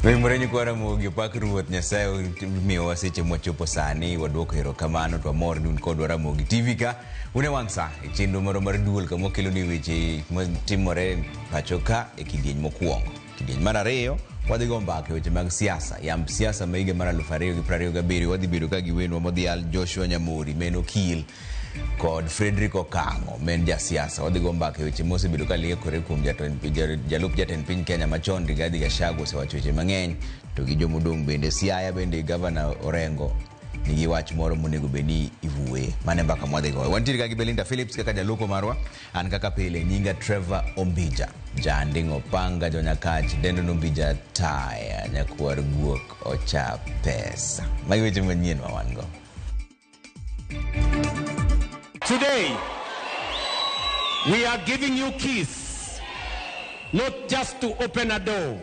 Oimore nyikwa Ramogi opak Ruoth Nyasaye omiyowa seche mwachopo sani waduoko erokamano to wamor ni un kodwa Ramogi TV ka un e wang' sa e chenro marwa mar duol kama wakelo ni weche matimore pacho ka e kidieny mokwongo. Kidieny mar ariyo wadhi go mbaka e weche mag siasa yamb siasa ma higa mar 2027 wadhi bedo ka gi wendwa modhial Joshua Nyamori ma en okil kod Frederick Okang'o ma en jasiasa. Wadhi go mbaka e weche mosebedo ka liekore kuom jalup jatend piny Kenya machon Rigathi Gachagua osewacho weche mang'eny to gi jomodong' bende Siaya bende gavana Orengo nigi wach moro monego bed ni iwuoye. Mano e mbaka mwadhi goyo. Wantiere ka gi Belinda Phillips kaka jalupo marwa. An kaka pile nyinga Trevor Ombija. Janding'o panga jonyakach dendo nombija taya nyakwar guok ocha pesa. Magi weche manyien ma wan go. Today, we are giving you keys, not just to open a door,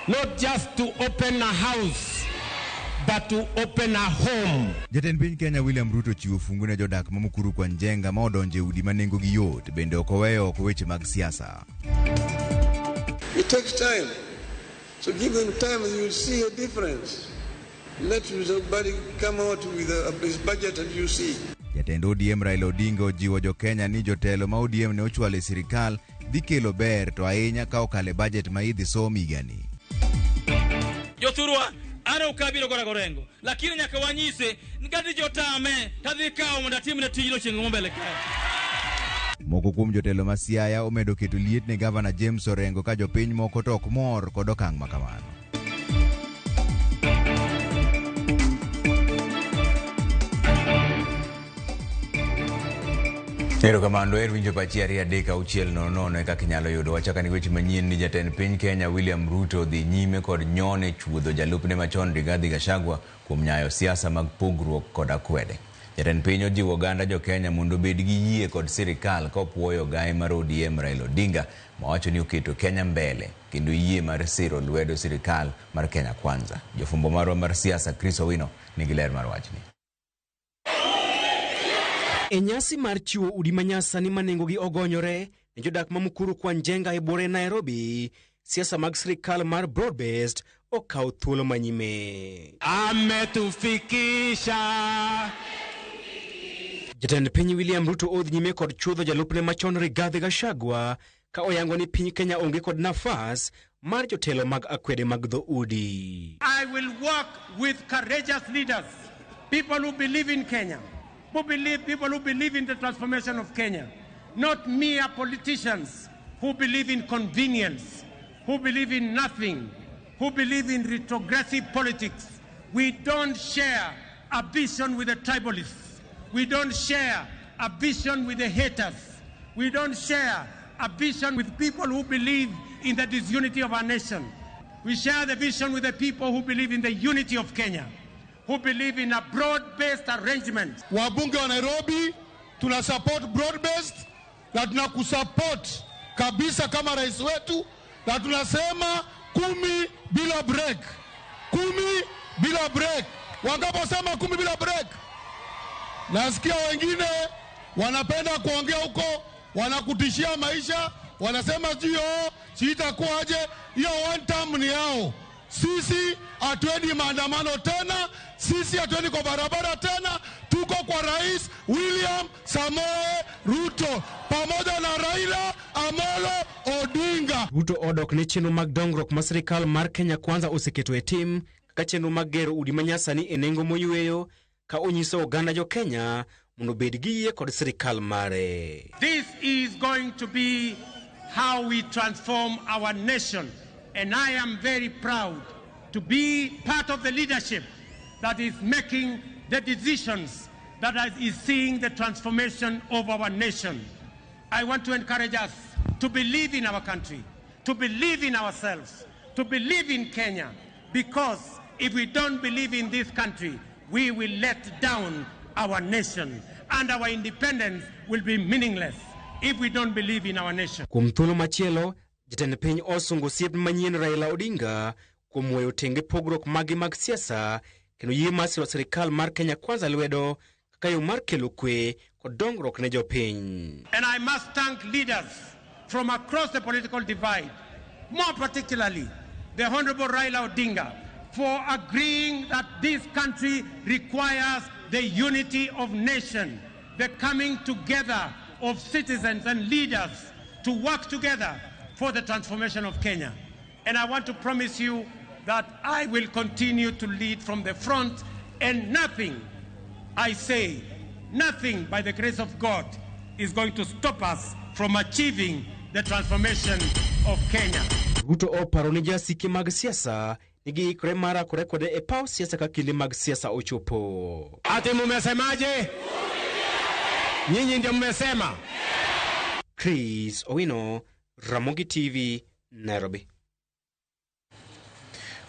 not just to open a house, but to open a home. Jatend piny Kenya William Ruto ochiwo fungu ne jodak ma Mukuru kwa Njenga ma odonjo e udi ma nengogi yot, bende ok oweyo oko weche mag siasa. It takes time. So give them time and you'll see a difference. Let somebody come out with his budget and you see. Jatend ODM Raila Odinga ojiwo jo-Kenya ni jotelo ma ODM ne ochwalo e sirikal dhi kelo ber to ahinya ka okalo e bajet ma idhi som higani. Jothurwa, an ok abiro gora gorengo, lakini nyaka wanyise ni ka tich otame tadhi kawo mondo atimne tijno chieng' mo mbele kae. Moko kuom jotelo ma Siaya omedo keto liet ne gavana James Orengo ka jopiny moko to ok mor kod okang' ma kamano. Erokamano er winjo pachi ariyo adek auchiel nono nono e kaka inyalo yudo wachaka ni weche manyien ni jatend piny Kenya William Ruto dhi nyime kod nyone chuodho jalupne machon Rigathi Gachagua kuom nyayo siasa mag pogruok kod akwede. Jatend piny ojiwo oganda jo Kenya mondo obed gi yie kod sirikal ka opuoyo ogaye mar ODM Raila Odinga mawacho ni oketo Kenya mbele kendo yie mar siro lwedo sirikal mar Kenya Kwanza. Jofwambo marwa mar siasa Chris Owino nigi ler mar wachni. E nyasi mar chiwo udi manyasani ma nengogi ogonyore ne jodak ma Mukuru kwa Njenga e buore Nairobi, siasa mag sirikal mar broad-based okawo thuolo manyime. Ametufikisha. Jatend piny William Ruto odhi nyime kod chuodho jalupne machon Rigathi Gachagua ka oyango ni piny Kenya onge kod nafas mar jotelo mag akwede mag dhoudi. I will work with courageous leaders, people who believe in Kenya, people who believe in the transformation of Kenya, not mere politicians who believe in convenience, who believe in nothing, who believe in retrogressive politics. We don't share a vision with the tribalists. We don't share a vision with the haters. We don't share a vision with people who believe in the disunity of our nation. We share the vision with the people who believe in the unity of Kenya, who believe in a broad-based arrangement. Wabunge wa Nairobi tuna support broad-based na tunakusupport kabisa kama rais wetu, na tunasema 10 bila break. 10 bila break. Wangaposema 10 bila break, nasikia wengine wanapenda kuongea huko, wanakutishia maisha, wanasema sijui sijui itakuwaje. Hiyo one term ni yao. Sisi hatuendi maandamano tena, sisi hatuendi kwa barabara tena, tuko kwa Rais William Samoei Ruto pamoja na Raila Amolo Odinga. Ruto odok ne chenro mag dongruok ma sirikal mar Kenya Kwanza oseketo e tim kaka chenro mag gero udi manyasani e nengo moyweyo ka onyiso oganda jo Kenya mondo obed gi yie kod sirikal mare. This is going to be how we transform our nation, and I am very proud to be part of the leadership that is making the decisions that is seeing the transformation of our nation. I want to encourage us to believe in our country, to believe in ourselves, to believe in Kenya, because if we don't believe in this country, we will let down our nation, and our independence will be meaningless if we don't believe in our nation. Kuom thuolo machielo, jatend piny osungo osiep manyien Raila Odinga kuom weyo tenge pogruok mage mag siasa kendo yie mar siro sirikal mar Kenya Kwanza lwedo kaka yo mar kelo kwe kod dongruok ne jopiny. And I must thank leaders from across the political divide, more particularly the Honorable Raila Odinga, for agreeing that this country requires the unity of nation, the coming together of citizens and leaders to work together for the transformation of Kenya. And I want to promise you that I will continue to lead from the front, and nothing, I say, nothing by the grace of God is going to stop us from achieving the transformation of Kenya. Ruto oparo ni jasike mag siasa ni giikore mar rakore kode e paw siasa ka kinde mag siasa ochopo. Ati mumesemaje? Nyinyi ndio mmesema. Chris Owino, Ramogi TV, Nairobi.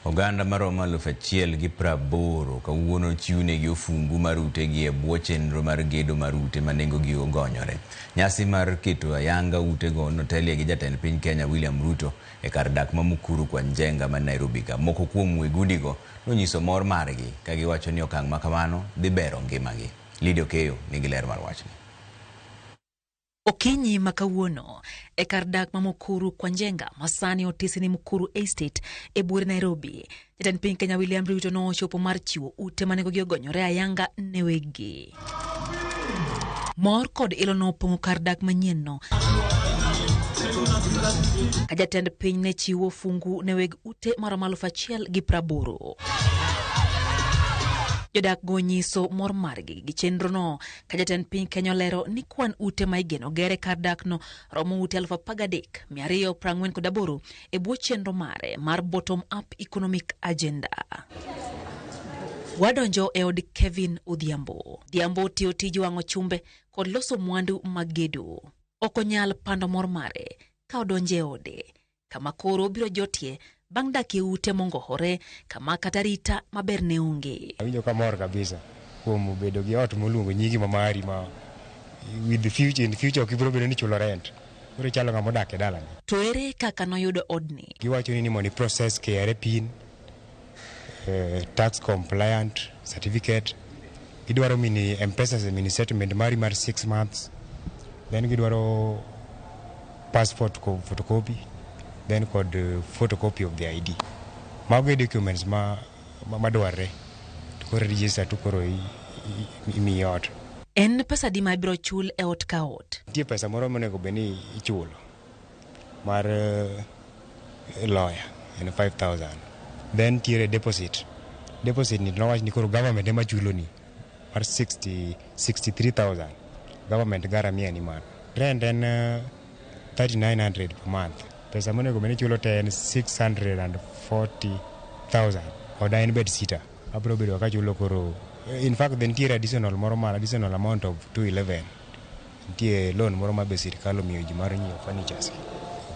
Oganda maromo 1,080 kawuono chiwnegi ofungu mar utegi e bwo chenro mar gedo mar ute ma nengogi ogonyore. Nyasi mar keto ayanga utego notelie gi jatend piny Kenya William Ruto e kar dak ma Mukuru kwa Njenga ma Nairobi ka. Moko kuom weg udigo nonyiso mor margi ka giwacho ni okang' ma kamano dhi bero ngimagi. Lydia Okeyo nigi ler mar wachni. Okinyi ma kawuono e kar dak ma Mukuru kwa Njenga masani otisi ni Mukuru Estate e buore Nairobi, jatend piny Kenya William Ruto nochopo mar chiwo ute ma nengogi ogonyore ayanga ne weggi. Mor kod ilo nopong'o kar dak manyienno ka jatend piny ne chiwo fungu ne weg ute maromo 1,080. Jodak go nyiso mor margi gi chenrono ka jatend piny Kenya olero ni kwan ute ma igeno ger e kar dakno romo ute 13,248 e bwo chenro mare mar bottom up economic agenda. Wadonjo e od Kevin Odhiambo. Odhiambo tiyo tij wang'o chumbe kod loso mwandu mag gedo. Ok onyal pando mor mare ka odonjo e ode kama koro obiro jotie bang' dak e ute mongohore kama kata rita maber ne onge. Awinjo kamor kabisa kuom bedo gi ot moluongo nyingi ma mari ma with the future, in future ok ibiro bedo ni ichulo rent. Koro ichalo ng'ama odak e dalani. To ere kaka noyudo odni? Giwacho ni mondo i process KRA PIN, tax compliant certificate. Gidwaro mini M-Pesa mini settlement mari mar 6 months. Then gidwaro passport photocopy, then kod photocopy of the ID. Mago e documents ma madwarre. To koro register to koro imiyi ot. En pesa adi ma ibiro chul e ot ka ot? Nitie pesa moro monego bed ni ichulo mar lawyer en 5,000. Then nitiere deposit. Deposit ni nowach ni koro government ema chuloni mar 63,000. Government garamia ni mano. Rent en 3,900 per month. Pesa monego bed ni ichulo te en 640,000. Oda en bed sitter. Abiro bedo kachulo koro. In fact, then nitiere additional moro mar additional amount of 211. Nitie loan moro ma be sirkal omiyo ji mar nyiewo furnitures.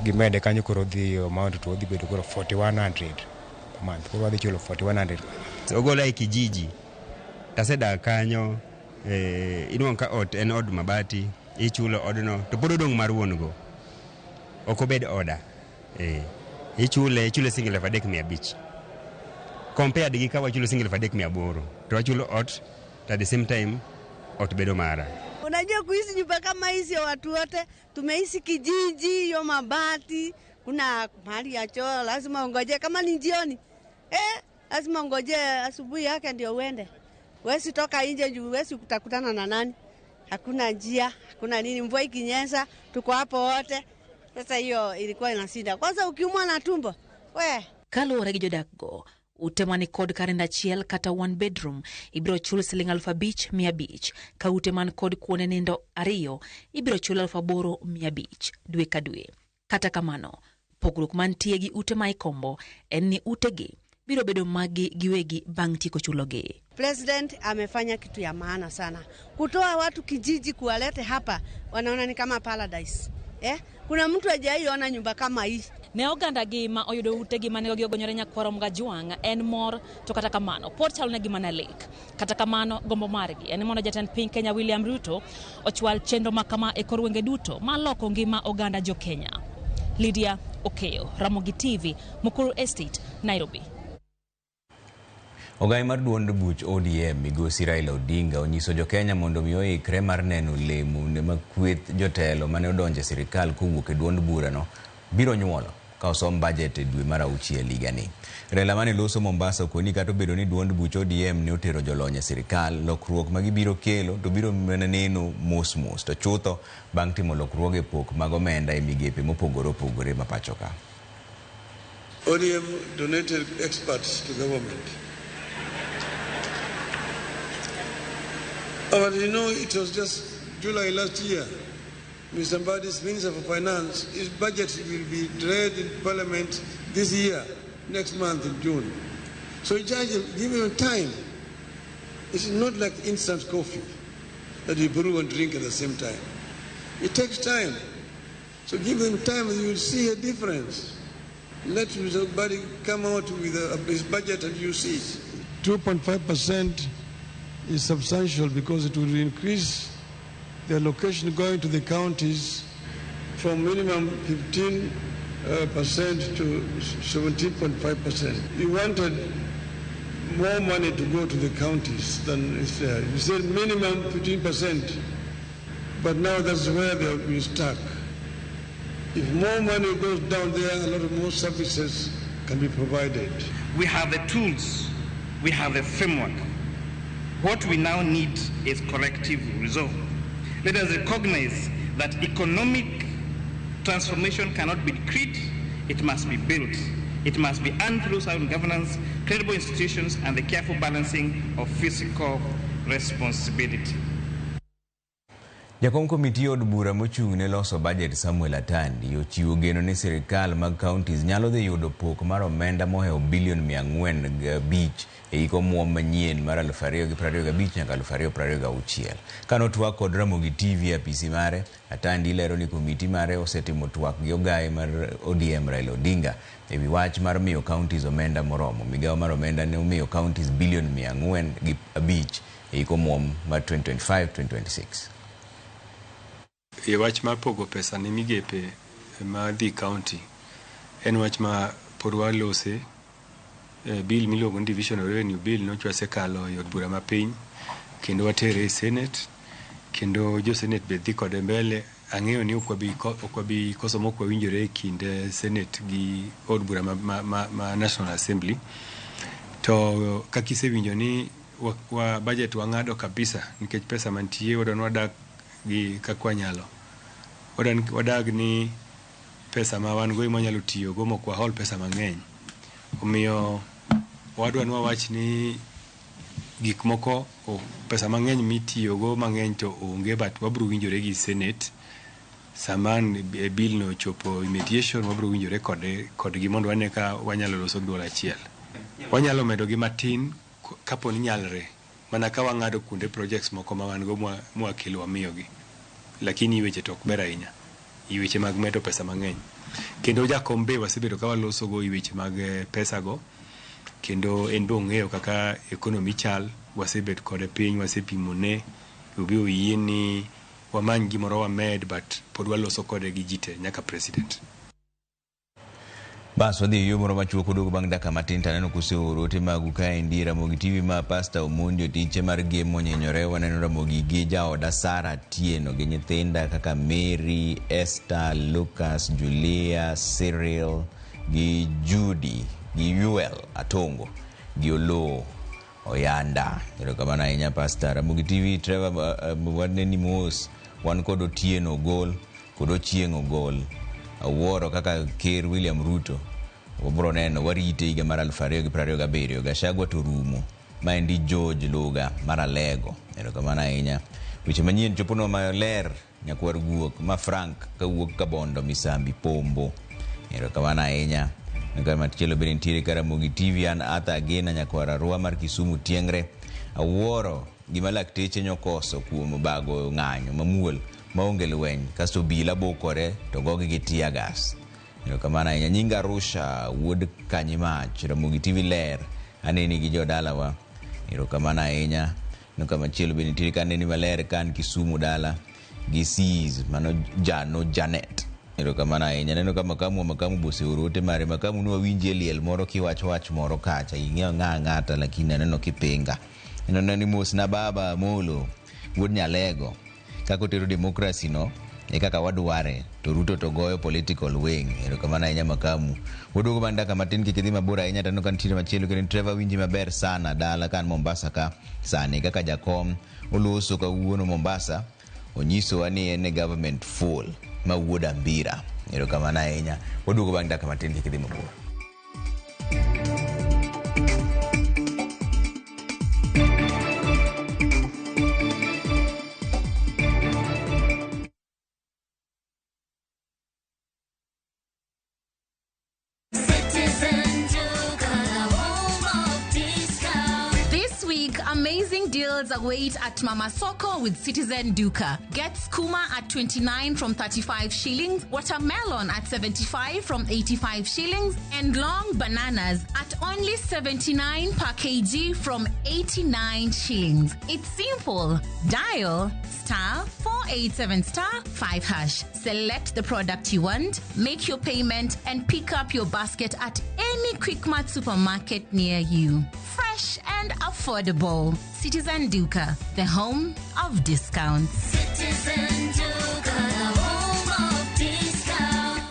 Gimede kanyo koro dhi amount to odhi bedo koro 4100 per month. Koro wadhi chulo 4100. Ogola e kijiji tasedak kanyo, inuang'o ka ot en od mabati, ichulo odno to pod odong' mar wuon go. Ok obed oda. Ichule siling 3,500. Compared gi ka wachulo siling 3,800 to wachulo ot to at the same time ot bedo mara. Unajua kuishi nyumba kama hizi watu wote tumeishi kijiji, hiyo mabati, kuna mahali ya choo lazima ungoje kama ni jioni. Lazima ungoje asubuhi yake ndio uende. Huwezi toka nje juu huwezi kutakutana na nani. Hakuna njia, hakuna nini, mvua ikinyesha tuko hapo wote. Sasa hiyo ilikuwa inashinda. Kwanza ukiumwa na tumbo, we. Kaluwore gi jodakgo, ute mani kod kar nindo achiel kata one bedroom ibiro chul siling 5,500, ka ute man kod kuonde nindo 2 ibiro chul 8,500 dwe ka dwe. Kata kamano, pogruok mantie gi ute ma ikombo en ni utegi biro bedo magi giwegi bang' tieko chulogi. President amefanya kitu ya maana sana. Kutoa watu kijiji kuwalete hapa, wanaona ni kama paradise. Kuna mtu hajaiona nyumba kama hii. Ne oganda gi ma oyudo utegi mane ogonyore nyakwaro Mgajwang' en mor, to kata kamano pod chalonegi mana lek. Kata kamano gombo margi en mondo jatend piny Kenya William Ruto ochwal chenro ma kama e kor gwenge duto ma loko ngima oganda jo Kenya. Lydia Okeyo, Ramogi TV, Mukuru Estate, Nairobi. Ogai mar duond buch ODM migosi Raila Odinga onyiso jo Kenya mondo mi oikre mar neno lemo ma kweth jotelo mane odonjo e sirikal kowuok e duond burano biro nyuolo. ka osom bajet e dwe mar auchiel higani. Raila mane loso Mombasa okoni kata obedo ni duond buch ODM ne otero jolony e sirikal, lokruok ma gibiro kelo to biro mana neno mos mos to chutho bang' timo lokruoge e pok mag omenda e migepe mopogore opogore ma pacho ka. ODM donated experts to government. But you know, it was just July last year. Mr. Mbadi's Minister for Finance, his budget will be read in Parliament this year, next month in June. So judge him, give him time. It's not like instant coffee that you brew and drink at the same time. It takes time. So give them time and you will see a difference. Let Mr. Mbadi come out with his budget and you see it. 2.5% is substantial because it will increase the allocation going to the counties from minimum 15% to 17.5%. You wanted more money to go to the counties than is there. You said minimum 15%, but now that's where they will be stuck. If more money goes down there, a lot of more services can be provided. We have the tools, we have the framework. What we now need is collective resolve. Let us recognize that economic transformation cannot be decreed, it must be built. It must be earned through sound governance, credible institutions, and the careful balancing of fiscal responsibility. Jakom komiti od bura mochung' ne loso bajet Samuel Atandi ochiwo geno ni sirikal mag counties nyalo dhi yudo pok mar omenda mohewo bilion 405 e hik omuom manyien mar 2025 nyaka 2026. Kane otwak kod Ramogi TV e apisi mare, Atandi lero ni komiti mare osetimo twak gi ogaye mar ODM Raila Odinga e wi wach mar miyo counties omenda moromo. Migawo mar omenda ne omiyo counties bilion 405 e hik omuom mar 2025-2026. E wach mar pogo pesa ne migepe ma dhi county en wach ma pod walose. Bill miluongo ni Division of Revenue Bill nyocha wasekalo e od bura mapiny kendo watere e Senate kendo jo Senate be dhi kode mbele. Ang'eyo ni ok wabi koso mok wawinjore e kind Senate gi od bura ma National Assembly. To kaka isewinjo ni wa budget wang'ado kabisa nikech pesa mantie wadwa ni wadak gi kaka wanyalo. Wadag ni pesa ma wan go ema wanyalo tiyogo mok wahol pesa mang'eny. Omiyo wadwa ni wawach ni gik moko pesa mang'eny mitiyogo mang'eny to onge, but wabiro winjore gi Senate sama e bill no ochopo mediation, wabiro winjore kodgi mondo wane ka wanyalo loso duol achiel. Wanyalo medo gi matin kapo ni nyalre, mana ka wang'ado kuonde projects moko ma wan go mwakelo wamiyogi, lakini weche to ok ber ahinya i weche mag medo pesa mang'eny. Kendo jakom be wasebedo ka waloso go i weche mag pesa go, kendo en be ong'eyo kaka economy chal, wasebet kode piny, wasepimone, obi oyie ni wamany gimoro wamed, but pod waloso kode gi ji te nyaka president. Bas wadhi e yo moro machuok oduogo bang' dakika matin to aneno kuseoro ote magu kaendi. Ramogi TV ma Pastor Omondi otiche mar gem monyenyore. Waneno Ramogi gi jaoda Sara Atieno gi nyithinda kaka Mary, Esther, Lucas, Julia, Cyril gi Judy gi Yuel Atongo gi Oloo Oyanda. Erokamano ahinya Pastor. Ramogi TV Trevor, waneni mos. Wan kod Otieno Ogol kod Ochieng' Ogol. Awuoro kaka Ker William Ruto wabro neno warite higa mar 2027. Gachagua to rumo. Maendi George Luga mar Alego. Erokamano ahinya. Weche manyien choponwa maler nyakwar guok ma Frank kawuok Kabondo Misambi Pombo. Erokamano ahinya. Machielo bende nitiere ka Ramogi TV an Arthur Agena nyakwar Arua mar Kisumu Tiengre. Awuoro gima lakteche nyokoso kuom bago ng'anyo mamuol maonge lweny kasto obila bukore to gogi gi tear gas. Erokamano ahinya. Nyinga Arusha wuod Kanyimach. Ramogi TV ler aneni gi jodalawa. Erokamano ahinya. Kamachielo bende nitiere ka aneni maler ka an Kisumu dala gi Sis mano Jano Janet. Erokamano ahinya. Aneno ka Makamu wa Makamu be oseoro ote mare. Makamu ne wawinji e liel moro kiwacho wach moro kacha. Ing'eyo ng'a ng'ata lakini aneno kipinga. Aneno ni mosna baba Amolo wuod Nyalego kaka otero demokrasi no. e kaka wadware to Ruto to goyo political wing. Erokamano ahinya Makamu. Waduogo bang' dakika matin kik idhi mabor ahinya taneno ka nitiere machielo kendo Trevor winji maber sana dala kan Mombasa ka sani kaka jakom oloso kawuono Mombasa onyisowa ni en e government full ma wuod Ambira. Erokamano ahinya. Waduogo bang' dakika matin kik idhi mabor. This week, amazing deals await at Mama Soko with Citizen Duka. Get skuma at 29 from 35 shillings, watermelon at 75 from 85 shillings, and long bananas at only 79 per kg from 89 shillings. It's simple. Dial star 487 star 5 hash. Select the product you want, make your payment, and pick up your basket at any Quickmart supermarket near you. Fresh and affordable. Citizen Duka, the home of discounts. Citizen Duka, the home of discount.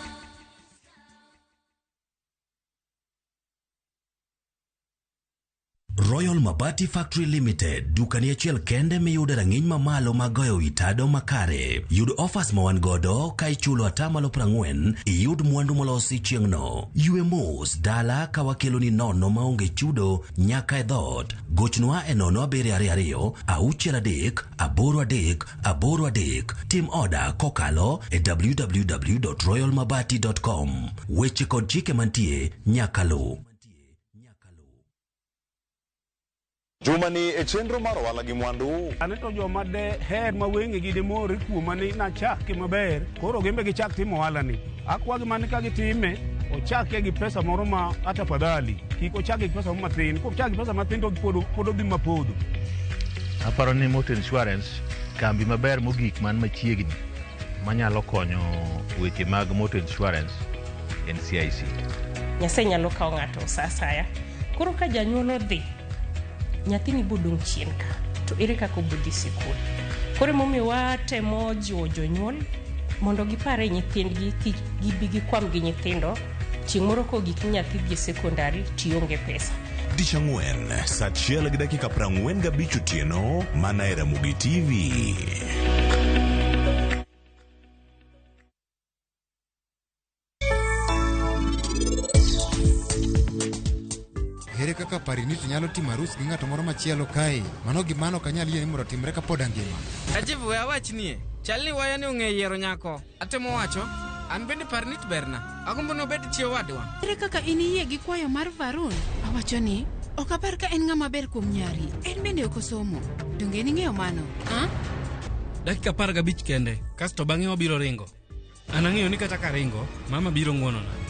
Royal Mabati Factory Limited, dukani achiel kende miyude rang'iny mamalo mag goyo wi tado makare. Yud offers ma wan godo ka ichulo atamalo 40 iyud mwandu molosi chieng'no. Ywe mos dala ka wakeloni nono maonge chudo nyaka e dhoot. Gochnwa e 0722 63 83 83. Tim oda kokalo e www.royalmabati.com. Weche kod chike mantie nyaka luw. Jumani e chenro mar ohala gi mwandu. Ane to joma de her ma wengegi de more kuoma ni nachake maber, koro gin be gichak timo ohala ni. Akwagi mana ka gitime, ochake gi pesa moro ma ata fadhali, kik ochake gi pesa moro mathin, kochake gi pesa mathin to pod odhi mapodho. Aparo ni motor insurance kambi maber mogik man machiegni manyalo konyo weche mag motor insurance en CIC. Nyasaye nyalo kawo ng'ato sa asaya. Koro ka janyuol odhi, nyathini bodong' chien ka, to ere kaka obodhi sikul? Koro emomiyo watemo jiwo jonyuol mondo gipare nyithindgi kik gibi gikwam gi nyithindo chieng' moro kogik ni nyathi dhi e sekondari tionge pesa. Tich ang'wen saa 1:45 otieno mana e Ramogi TV. Ere kaka Parinit nyalo timo arus gi ng'ato moro machielo kae? Mano gima ok anyal yie ni mondo otimre kapod angima. Rajiv we awachnie, chal ni waya ni ong'e yiero nyako. Atemo wacho, an bende Parinit berna. Agombo ni obed chi owadwa. Ere kaka in iyie gi kwayo mar Varun? Awacho ni, ok apar ka en ng'ama ber kuom nyari. En bende ok osomo. Donge ning'eyo mano? Ha? Dakika 15 kende, kasto bang'e wabiro ringo. An ang'eyo ni kata karingo, mama biro ng'wonona.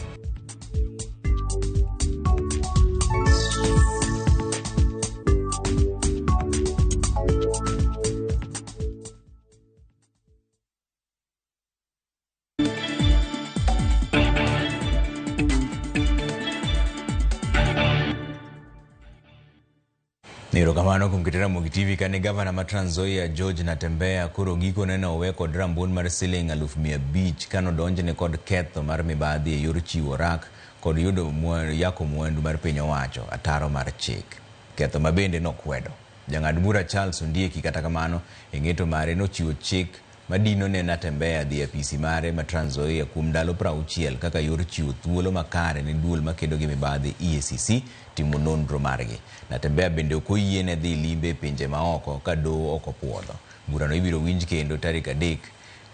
Erokamano kuom keto Ramogi TV kane gavana ma Trans Nzoia George Natembeya koro gikone ne owe kod rabuon mar siling 500,000 kanodonjne kod ketho mar mibadhi e yor chiwo rak kod yudo yako mwandu mar piny owacho ataro mar chik. Ketho ma bende nokwedo. Jang'ad bura Charles Ondieki kata kamano e ng'eto mare nochiwo chik madino ne Natembeya dhi e apisi mare ma Trans Nzoia kuom ndalo 60 kaka yor chiwo thuolo makare ne duol makedo gi mibadhi EACC timo nonro margi. Natembeya bende ok oyiene dhi limbe e pinje maoko ka doho ok opuodho. Burano ibiro winj kendo tarik 3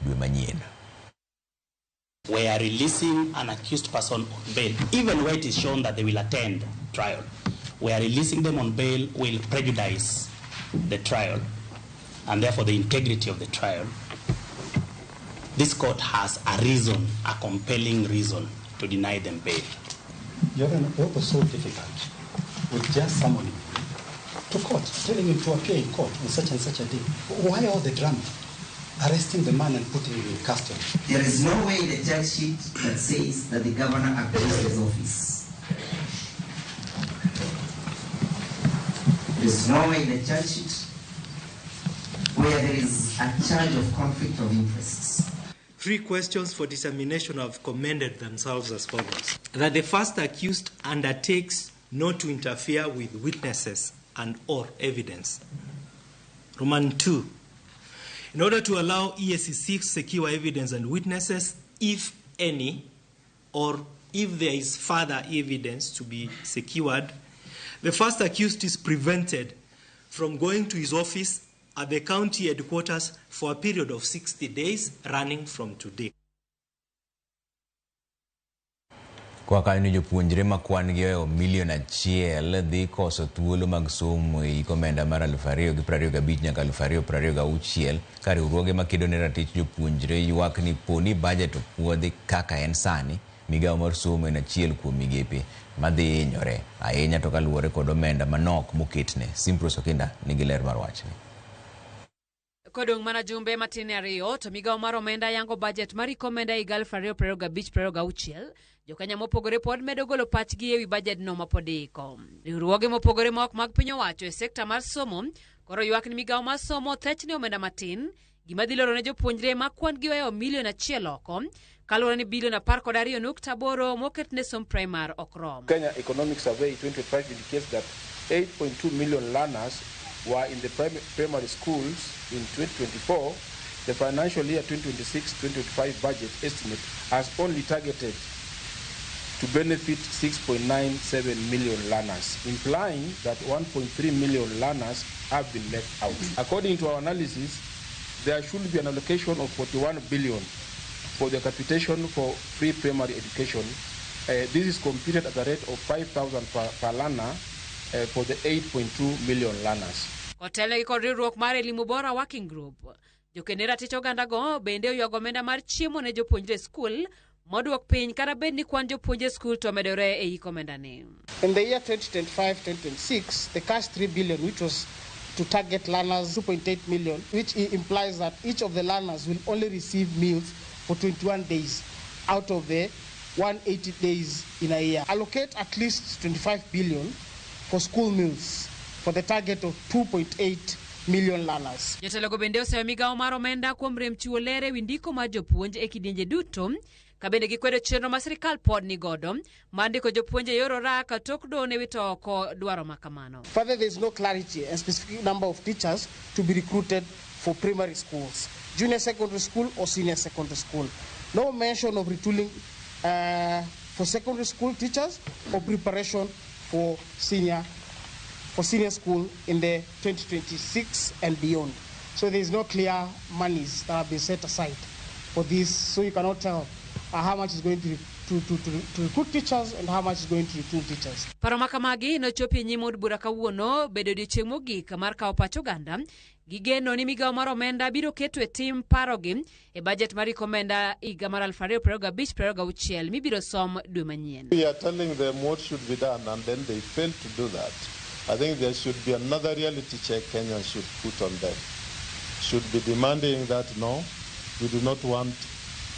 dwe manyien. We are releasing an accused person on bail, even where it is shown that they will attend trial. We are releasing them on bail will prejudice the trial and therefore the integrity of the trial. This court has a reason, a compelling reason to deny them bail. Your Honor, what was so difficult with just summoning him to court, telling him to appear in court on such and such a day? Why all the drama? Arresting the man and putting him in custody. There is no way in the charge sheet that says that the governor abused his office. There is no way in the charge sheet where there is a charge of conflict of interests. 3 questions for determination have commended themselves as follows. That the first accused undertakes not to interfere with witnesses and or evidence. Roman 2, in order to allow EACC to secure evidence and witnesses, if any, or if there is further evidence to be secured, the first accused is prevented from going to his office at the county headquarters for a period of 60 days running from today. Kwa kanyo ni jopuonjre ma kwan gi ohewo milion 1 dhi koso thuolo mag somo e hik omenda mar 2025 nyaka 2026 ka riwruoge makedo ne ratich jopuonjre ywak ni po ni bajet opuodhi kaka en sani, migawo mar somo en achiel kuom migepe madhi hinyore ahinya to kaluwore kod omenda manok moketne. Simpros Okinda nigi ler mar wachni. Kodong' mana jumbe matin 2 to migawo mar omenda yango bajet mar hik omenda higa 2025-2026. Jokenya mopogore pod medo golo pachgi ewi bajet no mapod iiko. Riwruoge mopogore ma ok mag piny owacho e sekta mar somo koro ywak ni migawo mar somo thechne omenda matin, gima dhi loro ne jopuonjre ma kwan gi ohewo milion 1 oko, kaluwore ni bilion 12.8 moket ne somb primar ok rom. Kenya Economic Survey 2025 indicates that 8.2 million learners were in the primary schools in 2024. The financial year 2026-2025 budget estimate has only targeted to benefit 6.97 million learners, implying that 1.3 million learners have been left out. According to our analysis, there should be an allocation of 41 billion for the capitation for free primary education. This is computed at a rate of 5,000 per learner for the 8.2 million learners. Kotelnegi kod riwruok mar Elimu Bora Working Group, jokene ratich oganda go bende oywago omenda mar chiemo ne jopuonjre e skul moduok piny kata bed ni kwan jopuonje e skul to omedore e hik omenda ni. In the year 2025-2026, the cash 3 billion, which was to target learners 2.8 million, which implies that each of the learners will only receive meals for 21 days out of the 180 days in a year. Allocate at least 25 billion for school meals for the target of 2.8 million learners. Jotelo go bende oseyo migawo mar omenda kuom rem chiwo ler ewi ndiko mar jopuonj e kidienje duto, ka bende gikwedo chenro ma sirikal pod nigodo mar ndiko jopuonj e yor orak tok doho ne wito oko dwaro ma kamano. Further, there is no clarity and specific number of teachers to be recruited for primary schools, junior secondary school or senior secondary school. No mention of retooling for secondary school teachers or preparation for senior school in the 2026 and beyond. So there is no clear monies that have been set aside for this, so you cannot tell how much is going to recruit teachers and how much is going to recruit teachers. Paro ma kamagi nochopi e nyim od bura kawuono bedo odiechieng' mogik mar kawo pach oganda. Gigeno ni migawo mar omenda biro keto e tim parogi e bajet mar hik omenda higa mar 2025-2026 mibiro som dwe manyien. We are telling them what should be done and then they fail to do that. I think there should be another reality check Kenyans should put on them. Should be demanding that no, we do not want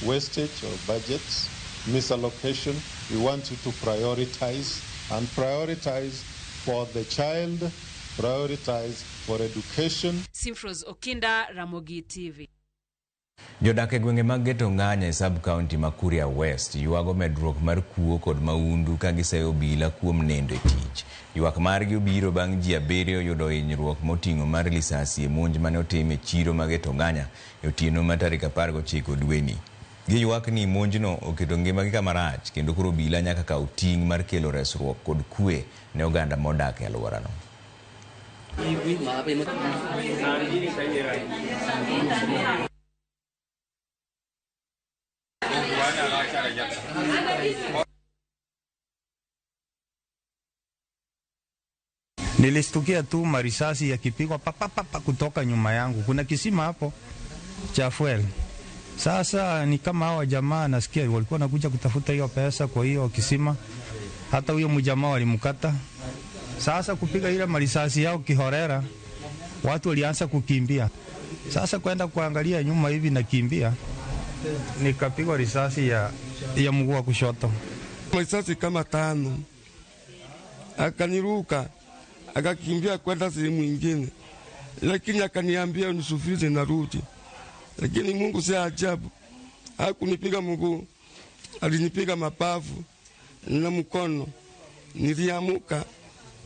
wastage of budgets, misallocation. We want you to prioritize and prioritize for the child, prioritize for education. Simfros Okinda, Ramogi TV. Jodak e gwenge mag Geto Ng'anya e sub-county ma Kuria West ywago medruok mar kuo kod maundu ka giseyo obila kuom nendo e tich. Ywak margi obiro bang' ji 7 yudo hinyruok moting'o mar lisasi e monj mane otim e chiro ma Geto Ng'anya e otieno mar tarik 19 dweni. Giywak ni monjno oketo ngimagi kama rach kendo koro obila nyaka kaw ting' mar kelo resruok kod kwe ne oganda modak e alworano. Nilistukia tu marisasi yakipigwa pa pa pa kutoka nyuma yangu. Kuna kisima hapo cha fuel. Sasa ni kama hawa jamaa nasikia walikuwa nakuja kutafuta hiyo pesa kwa hiyo kisima. Hata huyo mjamaa walimkata. Sasa kupiga ile marisasi yao kihorera, watu walianza kukimbia. Sasa kwenda kuangalia nyuma hivi nakimbia, nikapigwa risasi ya mguu wa kushoto. Risasi kama 5. Akaniruka, akakimbia kwenda sehemu nyingine. Lakini akaniambia nisufiri narudi. Lakini Mungu si ajabu. Hakunipiga mguu, alinipiga mapafu na mkono. Niliamuka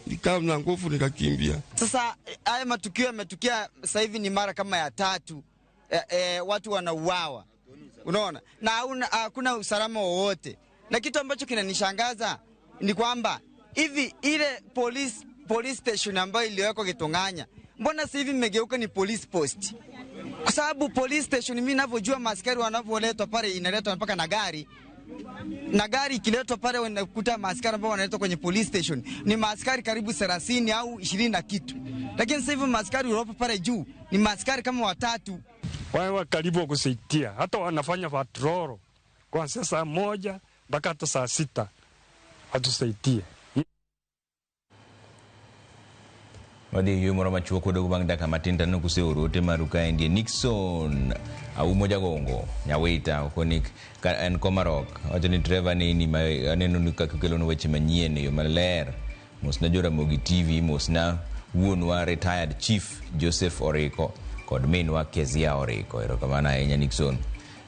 nikawa na nguvu nikakimbia. Sasa haya matukio yametukia sasa hivi ni mara kama ya tatu, watu wanauawa, unaona, na hakuna usalama wowote. Na kitu ambacho kinanishangaza ni kwamba hivi ile police station ambayo iliwekwa Gitong'anya, mbona sasa hivi imegeuka ni police post? Kwa sababu police station, mimi ninavyojua maaskari wanavyoletwa pale, inaletwa mpaka na gari. Na gari ikiletwa pale unakuta maaskari ambao wanaletwa kwenye police station ni maaskari karibu 30 au 20 na kitu. Lakini sasa hivi maaskari waliopo pale juu ni maaskari kama watatu. Wao karibu kusaidia, hata wanafanya patrol kuanzia saa 1 mpaka hata saa 6 hatusaidie. Wadhi yweyo moro machuok wadogo bang' dakika matin to aneno kuseoro ote maru kaendi. Nixon Aumo Jagongo Nyawita okoni ka en Komarok wacho ni Trevor nini ma aneno ni kaka okelonwa weche manyien e yo maler. Mosna Joramogi TV, mosna wuonwa retired chief Joseph Oriko kod minwa Kezia Oriko. Erokamano ahinya Nixon.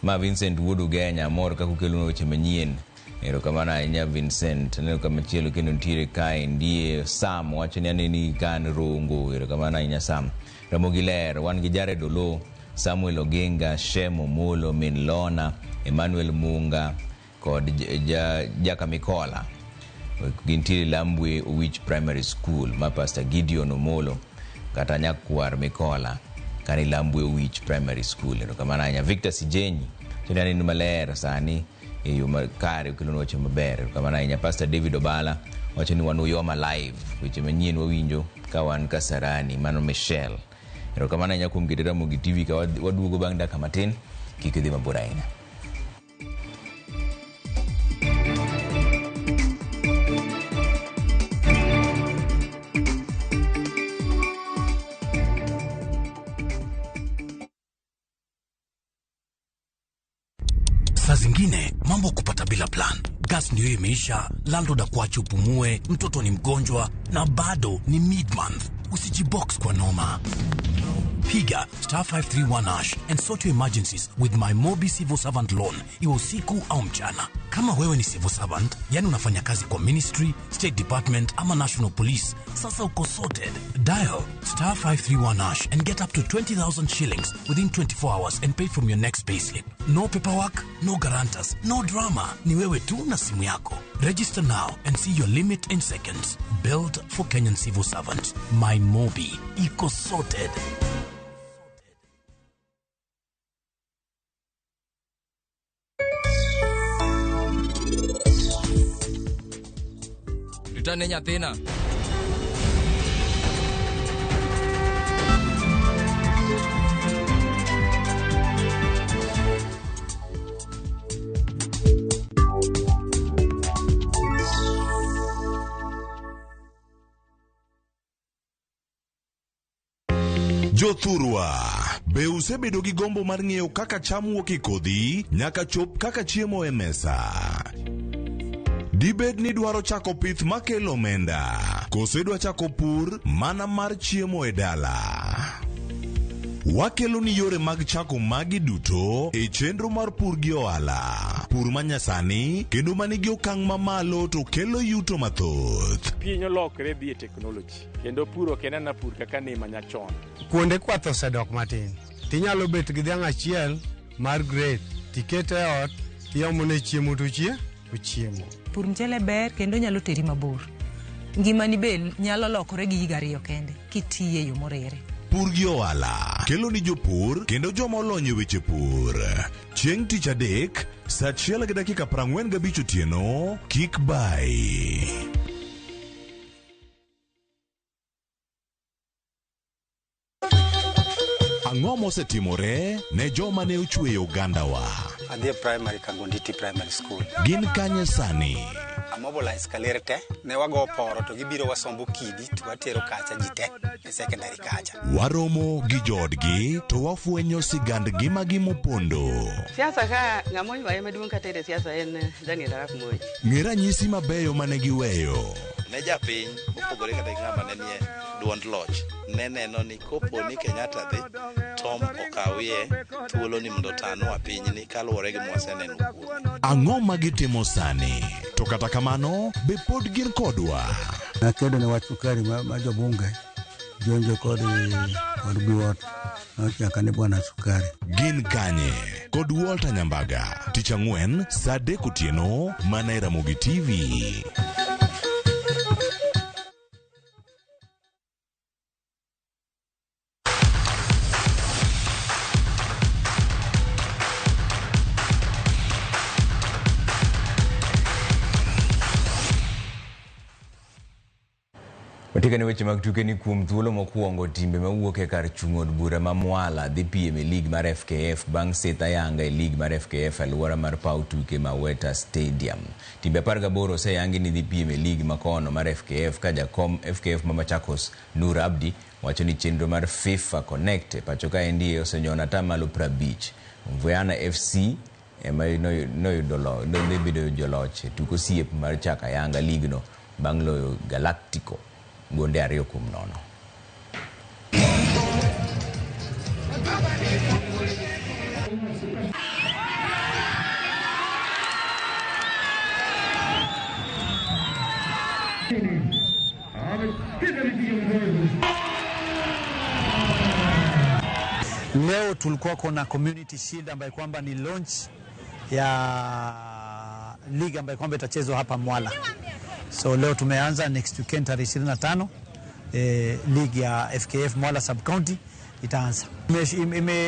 Ma Vincent wuod Ugenya, amor kaka okelonwa weche manyien. Erokamano ahinya Vincent. Aneno kamachielo kendo nitiere kaendi Sam wacho ni aneni kan Rongo. Erokamano ahinya Sam. Ramogi ler, wan gi Jared Oloo, Samuel Ogenga, Shem Omolo, Min Lona, Emmanuel Munga kod Jakamikola. Gintiere Lambwe Owich Primary School ma Pastor Gideon Omolo kata nyakwar Mikola kani Lambwe Owich Primary School. Erokamano ahinya Victor Sijenyi. Choni aneno maler sani e yo makare okelonwa weche maber. Erokamano ahinya Pastor David Obala wacho ni wan Uyoma live, weche manyien wawinjo ka wan Kasarani. Mano Michelle. Erokamano ahinya kuom keto Ramogi TV ka waduogo bang' dakika matin, kik idhi mabor ahinya. Saa zingine mambo kupata bila plan. Gas ndio imeisha, landlord akuache upumue, mtoto ni mgonjwa na bado ni mid-month. Usijibox kwa noma. Piga star 531 hash and sort your emergencies with my Mobi Civil Servant Loan, iwe usiku au mchana. Kama wewe ni civil servant, yani unafanya kazi kwa ministry, state department ama national police, sasa uko sorted. Dial star 531 hash and get up to 20,000 shillings within 24 hours and pay from your next payslip. No paperwork, no guarantors, no drama. Ni wewe tu na simu yako. Register now and see your limit in seconds. Built for Kenyan civil servants. My Mobi. Iko sorted. Ritane nyathina. Jothurwa, be usebedo gi gombo mar ng'eyo kaka cham wuok e kodhi nyaka chop kaka chiemo e mesa? Dibed ni dwaro chako pith makelo omenda, koso idwa chako pur mana mar chiemo e dala? Wakelo ni yore mag chako magi duto e chenro mar pur gi ohala. Pur manyasani kendo manigi okang' mamalo to kelo yuto mathoth. Piny olokre dhi e teknoloji kendo pur ok en mana pur kaka ne manyachon. Kuonde kwath osedok matin. Tinyalo bet gi dhiang' achiel mar grade, tikete e ot, tiomone chiemo to ochiemo. Pur mchele ber kendo nyalo teri mabor. Ngimani be nyalo lokore gi higa 2 kende kitiye e yo morere. Pur gi ohala kelo ni jopur kendo joma olony e weche pur. Chieng' tich adek saa 1:45 otieno, kik bai. Ang'o mosetimore ne joma ne ochweyo ogandawa? Adhi e primary Kangonditi Primary School. Gin kanye sani? Amobilize kaler te, ne wago poro to gibiro wasombo kidi to watero kacha ji te e secondary kacha. Waromo gi joodgi to wafwenyo sigand ngimagi mopondo. Siasa ka ng'ama oywaye maduong' katere siasa en Daniel Arap Moi. Ng'e ranyisi mabeyo mane giweyo. Ne japiny mopogore kata gi ng'ama ne nie duond loch ne neno ni kopo ni Kenyatta dhi Tom okawie thuolo ni mondo otanwa pinyni kaluwore gi mwaseneno kuome. Ang'o ma gitimo sani? To kata kamano, be pod gin kodwa? Nakedo ne wach sukari ma jobunge jonjo kod Biwott nochaka ni bwana sukari. Gin kanye? Kod Walter Nyambaga, tich ang'wen saa 3 otieno mana e Ramogi TV. Watikane weche mag tuke ni kuom thuolo mokwongo timbe mawuok e kar chung' od bura ma Mwala dhi piem e lig mar FKF bang' seth ayanga e lig mar FKF alwora mar paw tuke ma Weta Stadium. Timbe 18 oseyangi ni dhi piem e lig makono mar FKF ka jakom FKF ma Machakos Nur Abdi wacho ni chenro mar FIFA Connect e pacho kaendi osenyono atamalo 50. Mvuyana FC ema noyudo dhi bedo joloch e tuk osiep mar chako ayanga ligno bang' loyo Galactico gonde 2-0. Leo tulikuwa kuna Community Shield ambayo kwamba ni launch ya league ambayo kwamba itachezwa hapa Mwala. So leo tumeanza, next weekend tarehe 25 league ya FKF Mwala Sub County itaanza.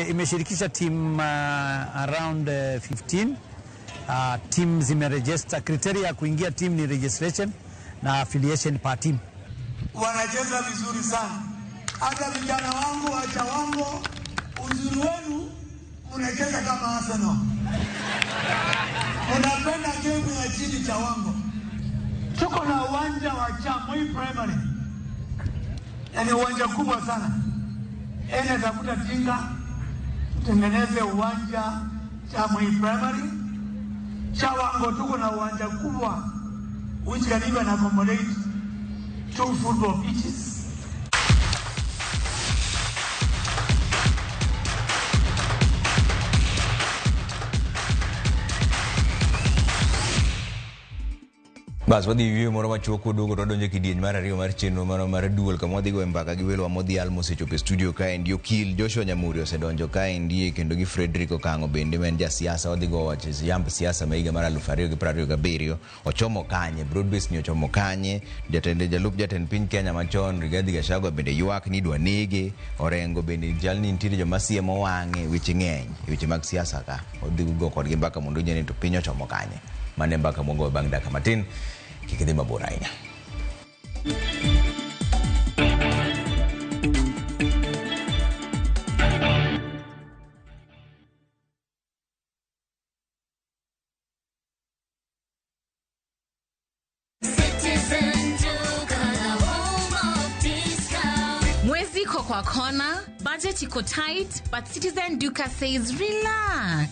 Imeshirikisha team around 15. Team zimeregister. Criteria ya kuingia team ni registration na affiliation per team. Wanacheza vizuri sana. Hata vijana wangu wa Chawango, uzuri wenu unacheza kama Arsenal. Unapenda game ya chini Chawango. Tuko na uwanja wa Chamui Primary. Yaani uwanja kubwa sana. Ene tafuta tinga tutengeneze uwanja Chamui Primary. Chawango tuko na uwanja kubwa which can even accommodate 2 football pitches. Bas wadhi yueyo moro machuok waduogo to wadonjo e kidieny mar ariyo mar chenro moro mar duol kama wadhi goyo mbaka gi welo modhial mosechopo e studio kaendi. Okil Joshua Nyamuri osedonjo kaendi kendo gi Frederick Okang'o bende ma en jasiasa. Wadhi go wach yamb siasa ma higa mar 2027 ochomo kanye, broad-based ni ochomo kanye. Jalup jatend piny Kenya machon Rigathi Gachagua bende ywak ni idwa nege. Orengo bende chal ni nitiere joma siemo wang'e, weche ng'eny weche mag siasa ka. Wadhi go kodgi mbaka mondo ong'e ni to piny ochomo kanye. Mane mbaka mwagoyo bang' dakika matin. Kik idhi mabor ahinya. Mwezi iko kwa kona, budget iko tight, but Citizen Duka says relax.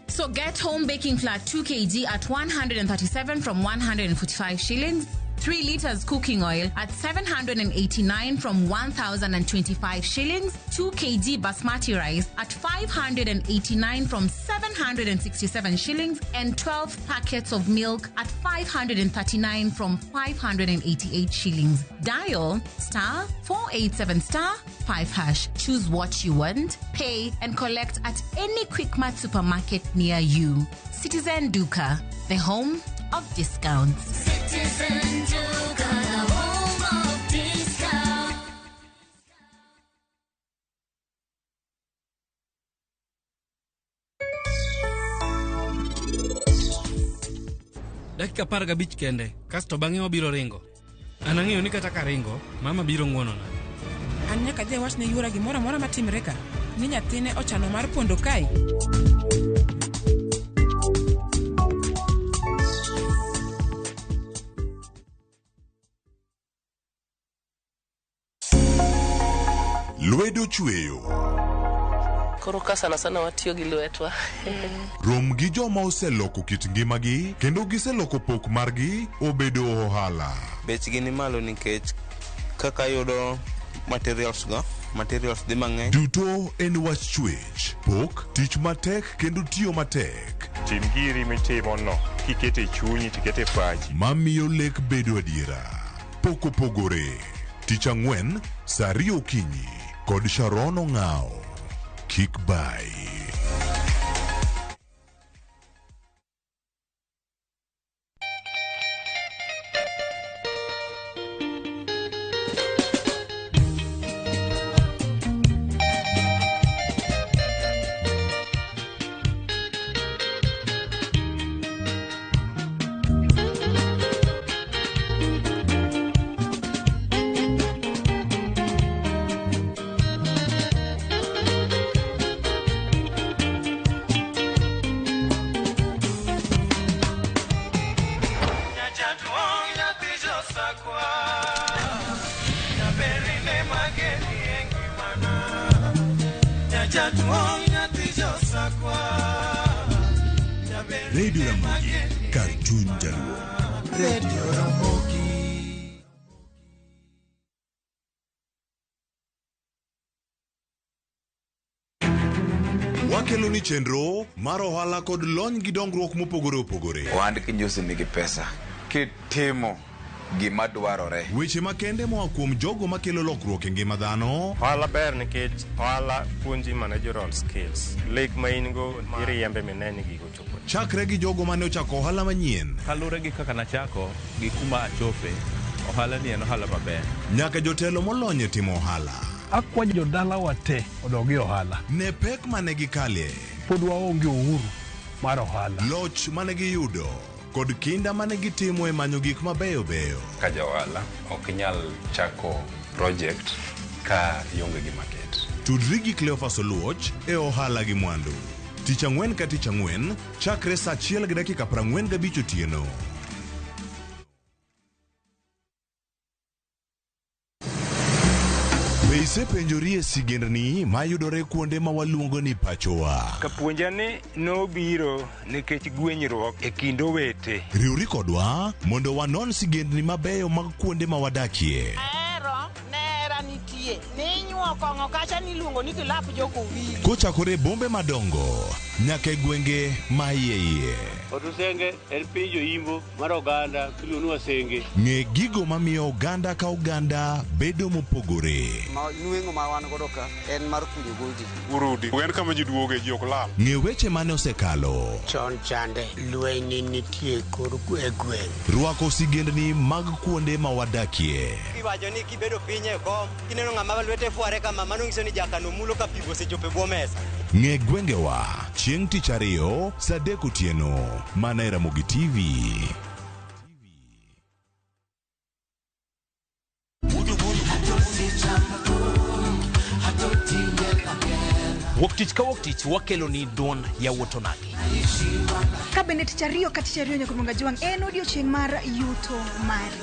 So get home baking flour 2 kg at 137 from 145 shillings, 3 liters cooking oil at 789 from 1,025 shillings, 2 kg basmati rice at 589 from 767 shillings, and 12 packets of milk at 539 from 588 shillings. Dial *487*5#. Choose what you want, pay, and collect at any Quickmart supermarket near you. Citizen Duka, the home of discounts. Citizen Duka, the home of discounts. Dakika 15 kende, kasto bang'e wabiro ringo. An ang'eyo ni kata karingo, mama biro ng'wonona. An nyaka adhi awach ne yuora gimoro amora matimre ka, ni nyathine ochano mar pondo kae. Lwedo chweyo. Koro ka sana sana watiyo gi lwetwa. Rom gi joma oseloko kit ngimagi kendo giseloko pok margi obedo ohala. Bechgi ni malo nikech kaka ayudo materials go Materials dhi mang'eny. Duto en wach chwech, pok, tich matek kendo tiyo matek. Tim giri mitimo no kikete chunyi tikete pachi. Mamiyo lek bedo adiera. Pok opogore. Tich ang'wen, saa ariyo okinyi kod Sharon Ong'ao. Kik bai. Radio Ramogi, kar chuny jaluo. Radio Ramogi. Wakelo ni chenro mar ohala kod lony gi dongruok mopogore opogore. Ohand kinjusi nigi pesa kitimo gima dwarore. Weche makende moa kuom jogo makelo lokruok e ngima dhano. Ohala ber nikech ohala puonji managerial skills. Lek ma in go iriembe mine ni gigo chopo. Chakre gi jogo mane ochako ohala manyien. Kaluwore gi kaka nachako gi kuma achope, ohala ni en ohala maber. Nyaka jotelo molony e timo ohala. Akwa jodalawa te odog e ohala. Ne pek mane gikale. Pod waonge uhuru mar ohala. Loch mane giyudo kod kinda mane gitimo e manyo gik mabeyo beyo. Ka ja ohala ok inyal chako project ka ionge gi market. Tudri gi Cleophas Oluoch e ohala gi mwandu. Tich ang'wen ka tich ang'wen chakre saa achiel gi dakika 45 otieno. Be isepenjori e sigendni mayudore kuonde ma waluongo ni pachowa? Kapuonja ni nobiro nikech gwenyruok e kind owete. Riwri kodwa mondo wanon sigendni mabeyo mag kuonde ma wadakie. Ahero nera nitie ninyuo kong'o kacha niluongo ni kilap jokowili. Kochakore e bombe madongo nyaka e gwenge ma iye iye. Otusenge en piny joimbo mar oganda miluongo ni Wasenge. Ng'e gigo mamiyo oganda ka oganda bedo mopogore. Ma nweng'o ma wan godo ka en mar kunyo goldi. Urudi. En kama ji duoge ji ok lal. Ng'e weche mane osekalo. Chon chande lweny nitie kor e gweng'. Rwako sigendni mag kuonde ma wadakie. Iwacho ni kibedo piny e kom kineno ng'ama lwete fware kama mano nyiso ni jakano mulo ka pi osechopo e bwo mesa. Ng'e gwengewa chieng' tich ariyo saa adek otieno mana e Ramogi TV. Wuok tich ka wuok tich wakelo ni duond yawuot onagi. Ka bende tich ariyo ka tich ariyo nyaka Mwanga Jwang' en odiochieng' mar yuto mari.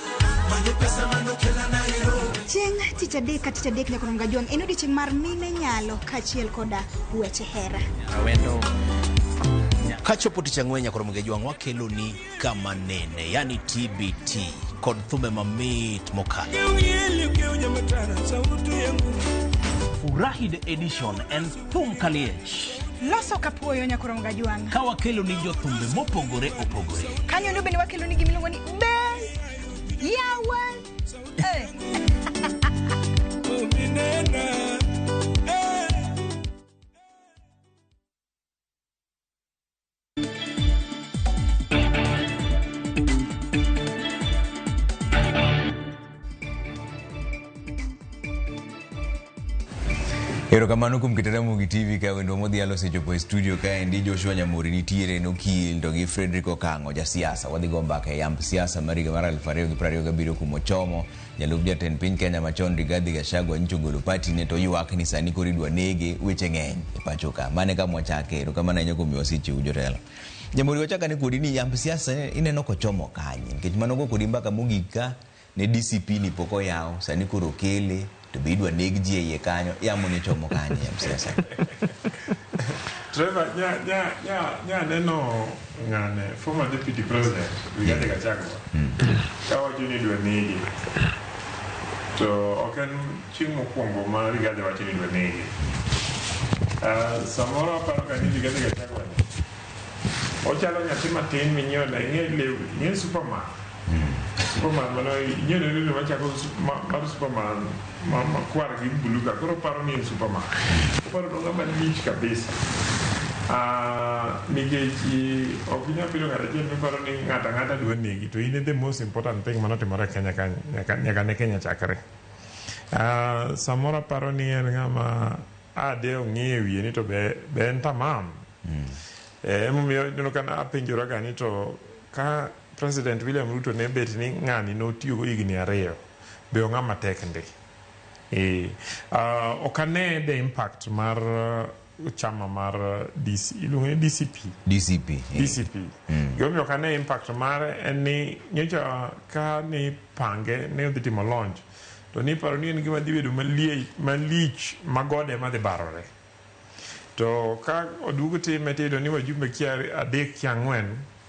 Chieng' tich adek ka tich adek nyaka Mwanga Jwang' en odiochieng' mar mine nyalo kaachiel koda weche hera. Awendo. Kachopo tich ang'wen nyaka Ramogi Jwang' wakelo ni kama nene, yani TBT kod thumbe mamit mokalo. Furahi the edition en thum kaliech. Loso kapuoyo nyaka Mwanga Jwang'. Ka wakelo ni jothumbe mopogore opogore. Kanyo no bende wakelo ni gimiluongo ni bel yawa. Eh. Erokamano kuom keto Ramogi TV ka wendwa modhialo osechopo e studio kaendi Joshua Nyamori nitiere nokil to gi Frederick Okang'o jasiasa wadhi go mbaka e yamb siasa mar higa mar 2027 kumochomo jalup jatend piny Kenya machon Rigathi Gachagua nyocha ogolo party ne to ywak ni sani koro idwa nege weche ng'eny e pacho ka mane kama wachake erokamano ahinya kuom miyowa seche jotelo Nyamori wachak ane kodi ni yamb siasa ineno kochomo kanye nikech mano go kodi mbaka mogik ka ne DCP ni pok oyaw sani koro okele to be idwa neg ji e iye kanyo yamo ni chomo kanye yamb siasa Trevor, nya neno ng'ane former deputy president Rigathi Gachagua kawacho ni idwa nege. To ok en chieng' mokwongo ma Rigathi wacho ni idwa nege. Samoro aparo ga ni Rigathi Gachagua ni ochalo nyathi matin minyiewo ne ing'e lewni, ing'e Superman. Superman mano inyiewo ne lewni machako mar Superman makwar gi blue ka koro oparo ni en Superman. Oparo ni ng'ama lich kabisa. Nikech ok inyal bedo ng'at achiel miparo ni ng'ato ang'ata dwa negi to in e the most important thing manotimore e Kenya ka nyaka ne Kenya chakre. Samoro aparo ni en ng'ama ade ong'iyo e wiye ni to be en tamam. Emomiyo ineno ka apenjora ga ni to ka President William Ruto ne bet ni ng'ani notiyogo higni 2 be ong'ama tek ndi. Ok ane the impact mar chama mar DC, iluongo ni DCP. DCP. DCP. Gimomiyo ok ane impact mare en ni nyocha ka ni pange ne odhi timo launch to niparo ni en gima dhi bedo malich ma gode ema dhi barore. To ka oduogo time tiyudo ni wajumbe kia 3 kia 4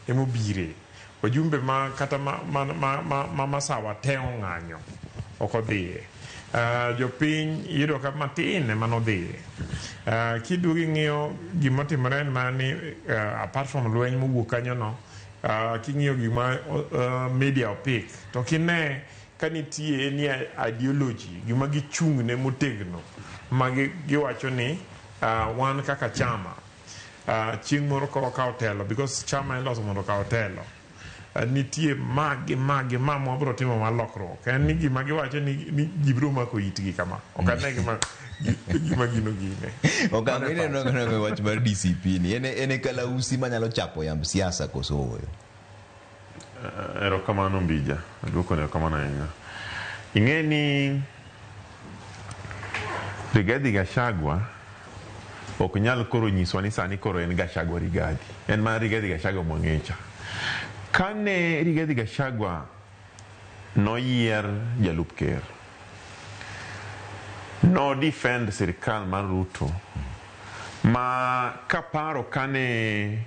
emobire. Wajumbe ma kata ma Masawa te ong'anyo ok odhiye. Jopiny iyudo ka matin ema nodhiye. Kiduogo ing'iyo gima otimore en mana ni apart from lweny mowuok kanyo no, king'iyo gima media opik to kine ka nitie ni ideology gima gichung'ne motegno ma giwacho ni wan kaka chama chieng' moro ka wakawo telo because chama iloso mondo okaw telo. Nitie ma gi ma gi ma mwabro timo mar lokruok. En ni gima giwacho ni ji biro mako itgi kama. Ok ane gima gino gine. Okang' ineno kana wach mar DCP ni en e kalausi manyalo chapo yamb siasa koso ooyo? Erokamano Mbija, aduoko ni erokamano ahinya. Ing'e ni Rigathi Gachagua ok nyal koro nyiswa ni sani koro en Gachagua Rigathi. En mana Rigathi Gachagua mwang'echa. Kane Rigathi Gachagua noyier jalup ker, no defend sirikal mar Ruto ma kaparo kane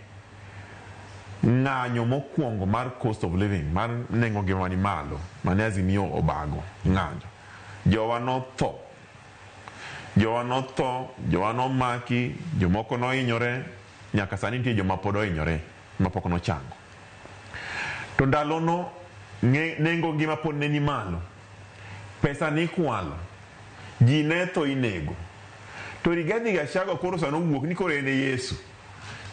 ng'anyo mokwongo mar cost of living mar nengo ngima ni malo mane Azimio obago ng'anyo, jowa notho, jowa nomaki, jomoko nohinyore, nyaka sani nitie joma pod ohinyore mapok nochango. To ndalono nengo ngima pod ne ni malo, pesa nikwalo, ji ne tho inego. To Rigathi Gachagua koro sani owuok ni koro en e Yesu,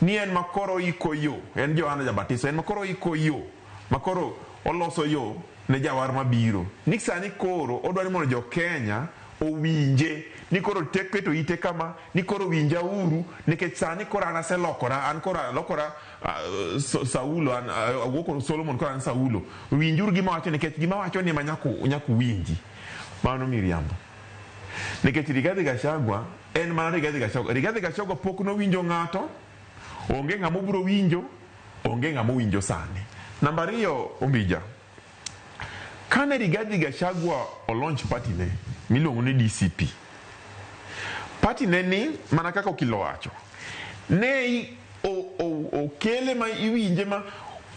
ni en makoro iko yo, en Johana Jabatiso, en makoro iko yo, makoro oloso yo ne jawar mabiro. Ni sani koro odwa ni mondo jo Kenya owinje, ni koro tek keto ite kama, ni koro winja uru, nikech sani koro an aselokora, an koro alokora Saulo, an awuok Solomon koro an Saulo. Winjuru gima wacho nikech gima wacho ni ema nyaka uwinji. Mano miriambo. Nikech Rigathi Gachagua en mana Rigathi Gachagua. Rigathi Gachagua pok nowinjo ng'ato, onge ng'ama obiro winjo, onge ng'ama owinjo sani. Namba 2, Ombija. Kane Rigathi Gachagua olaunch party ne miluongo ni DCP, party ne ni mana kaka Okilo wacho, ne okele ma iwinje ma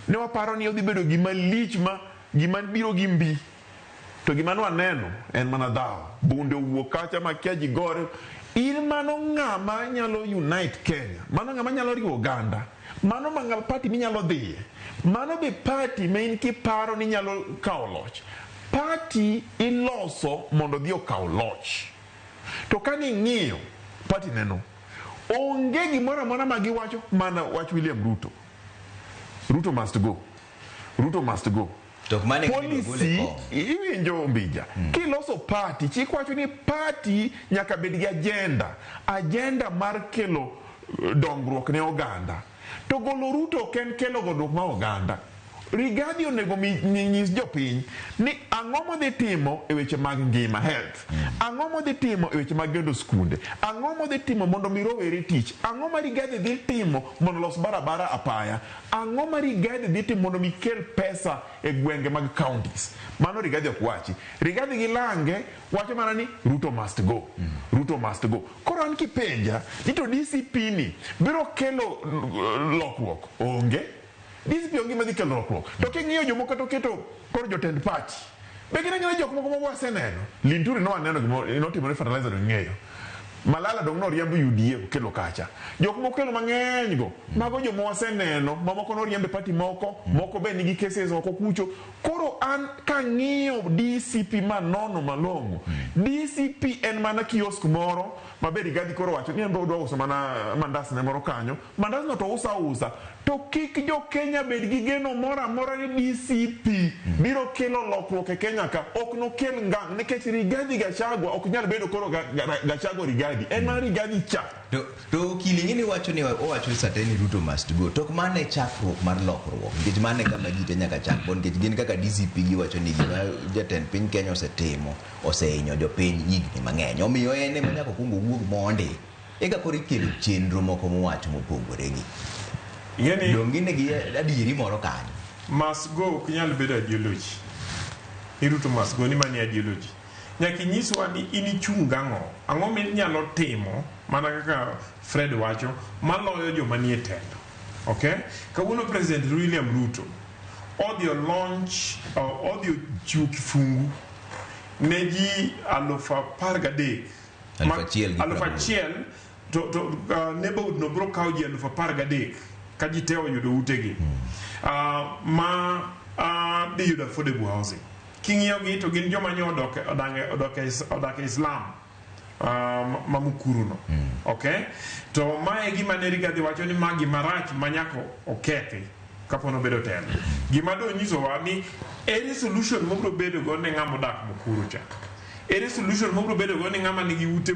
ne waparo ni odhi bedo gima lich ma gima biro gi mbi. To gima nwaneno en mana dhawo. Bunde owuok kacha ma kia ji gore. In mano ng'ama nyalo unite Kenya, mano ng'ama nyalo riwo oganda, mano ma party minyalo dhiye, mano be party ma in kiparo ni nyalo kawo loch. Party iloso mondo odhi okaw loch. To kane ing'iyo party neno, onge gimoro amora ma giwacho mana wach William Ruto. Ruto must go. Ruto must go. Policy iwinjo Mbija. Kiloso party, chik wacho ni party nyaka bed gi agenda. Agenda mar kelo dongruok ne oganda. To golo Ruto ok en kelo dongruok mar oganda. Rigathi onego nyis jopiny ni ang'o modhi timo e weche mag ngima, health. Ang'o modhi timo e weche mag gendo skunde. Ang'o modhi timo mondo mi rowere tich. Ang'o ma Rigathi dhi timo mondo los barabara apaya. Ang'o ma Rigathi dhi timo mondo mi kel pesa e gwenge mag counties. Mano Rigathi ok wachi. Rigathi gi lange wacho mana ni Ruto must go. Ruto must go. Koro an kipenja ni to DCP ni biro kelo lokruok. Onge. DCP onge madhi kelo lokruok. To king'iyo jomoko to keto koro jotend party. Be gin ang'ina jok moko ma waseneno. Linturi no waneno gima notimore fertilizer dong ing'eyo. Malala dong noriembo UDA okelo kacha. Jok mokelo mang'eny go, mago joma waseneno, mamoko noriembo e party moko, moko be nigi cases oko kucho. Koro an kang'iyo DCP manono malong'o, DCP en mana kiosk moro ma be Rigathi koro wacho ni en be odwa uso mana mandas ne moro kanyo. Mandas no to uso ausa. To kik jo Kenya bed gi geno moro amora ni DCP biro kelo lokruok e Kenya ka. Ok nokel ngang' nikech Rigathi Gachagua ok nyal bedo koro Gachagua Rigathi. En mana Rigathi cha. To okili ing'e ni wacho ni owacho ni certainly Ruto must go. To ok mano e chakruok mar lokruok. Nikech mano e kama ji te nyaka chak go. Nikech gin kaka DCP giwacho ni gima jatend piny Kenya osetimo osehinyo jopiny higni mang'eny. Omiyo en ema nyaka okuong owuog mondi. Eka koro ikelo chenro moko mowacho mopogore gi. Ing'eni Dong' gin gi adieri moro kanyo. Must go ok nyal bedo ideology. Ni Ruto must go ni mani ideology. Nyaka inyiswa ni in ichung' gang'o. Ang'o minyalo timo mana kaka Fred wacho maloyo joma nie telo. Okay? Kawuono President William Ruto odhi o launch odhi ochiwo kifungu ne ji 13,000 1,000 gi aluf achiel to neighborhood no biro kawo ji 13,000 ka ji te oyudo utegi ma dhi yudo affordable housing. King'iyo gi to gin joma nyo odak e slum ma Mukuru no. Okay? To mae gima ne Rigathi wacho ni ma gima rach ma nyaka okethi kapo nobedo telo. Gima do nyisowa ni ere solution mobiro bedo go ne ng'ama odak Mukuru cha. Ere solution mobiro bedo go ni ng'ama nigi ute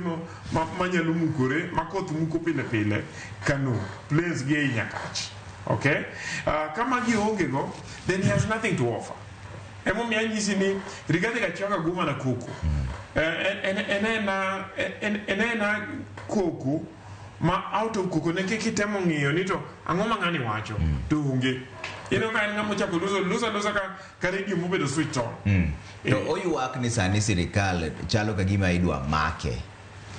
manyalo mukore ma koth muko pile pile Kano, Plains gi ei Nyakach. Okay? Ka magi onge go, then he has nothing to offer. Emomiyo anyisi ni Rigathi Gachagua go mana koko. En ena koko ma out of koko ne kitemo ng'iyo ni to ang'o ma ng'ani wacho to onge. Ineno ka en ng'ama ochako loso loso alosa ka radio mobedo switch on. To oywak ni sani sirikal chalo ka gima idwa make.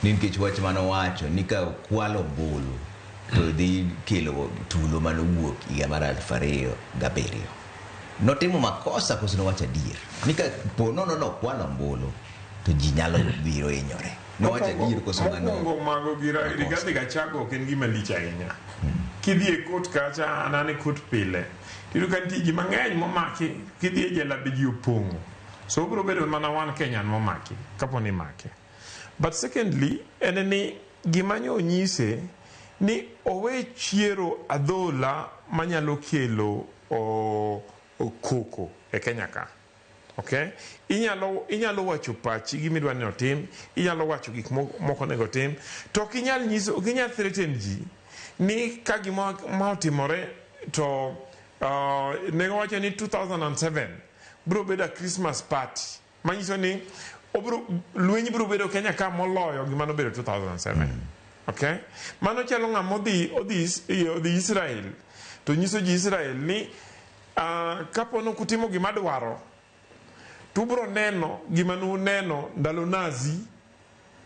Ni nikech wach manowacho ni ka okwalo ombulu to dhi kelo tulo manowuok higa mar 2007. Notimo makosa koso nowacho adier? Ni ka po nono nokwalo ombulu to ji nyalo biro hinyore. Nowacho adier koso mano? Mokwongo mago gi Rigathi Gachagua ok en gima lich ahinya. Kidhi e court kacha, an an e court pile. Tiyudo ka nitie ji mang'eny momaki, kidhi e jela be ji opong'o. So obiro bedo mana one Kenyan momaki, kapo ni imake. But secondly, en ni gima nyo onyise ni owe chiero adhola manyalo kelo koko e Kenya ka. Okay? Inyalo wacho pachi gima idwa ni otim, inyalo wacho gik moko onego otim, to ok inyal nyiso, ok inyal threaten ji ni ka gima ma otimore to ne wacho ni 2007 biro bedo a Christmas party. Manyiso ni obiro lweny biro bedo Kenya ka moloyo gima nobedo 2007. Okay? Mano chalo ng'ama odhi Israel to nyiso ji Israel ni kapo ni ok utimo gima dwaro to ubiro neno gima nuneno ndalo Nazi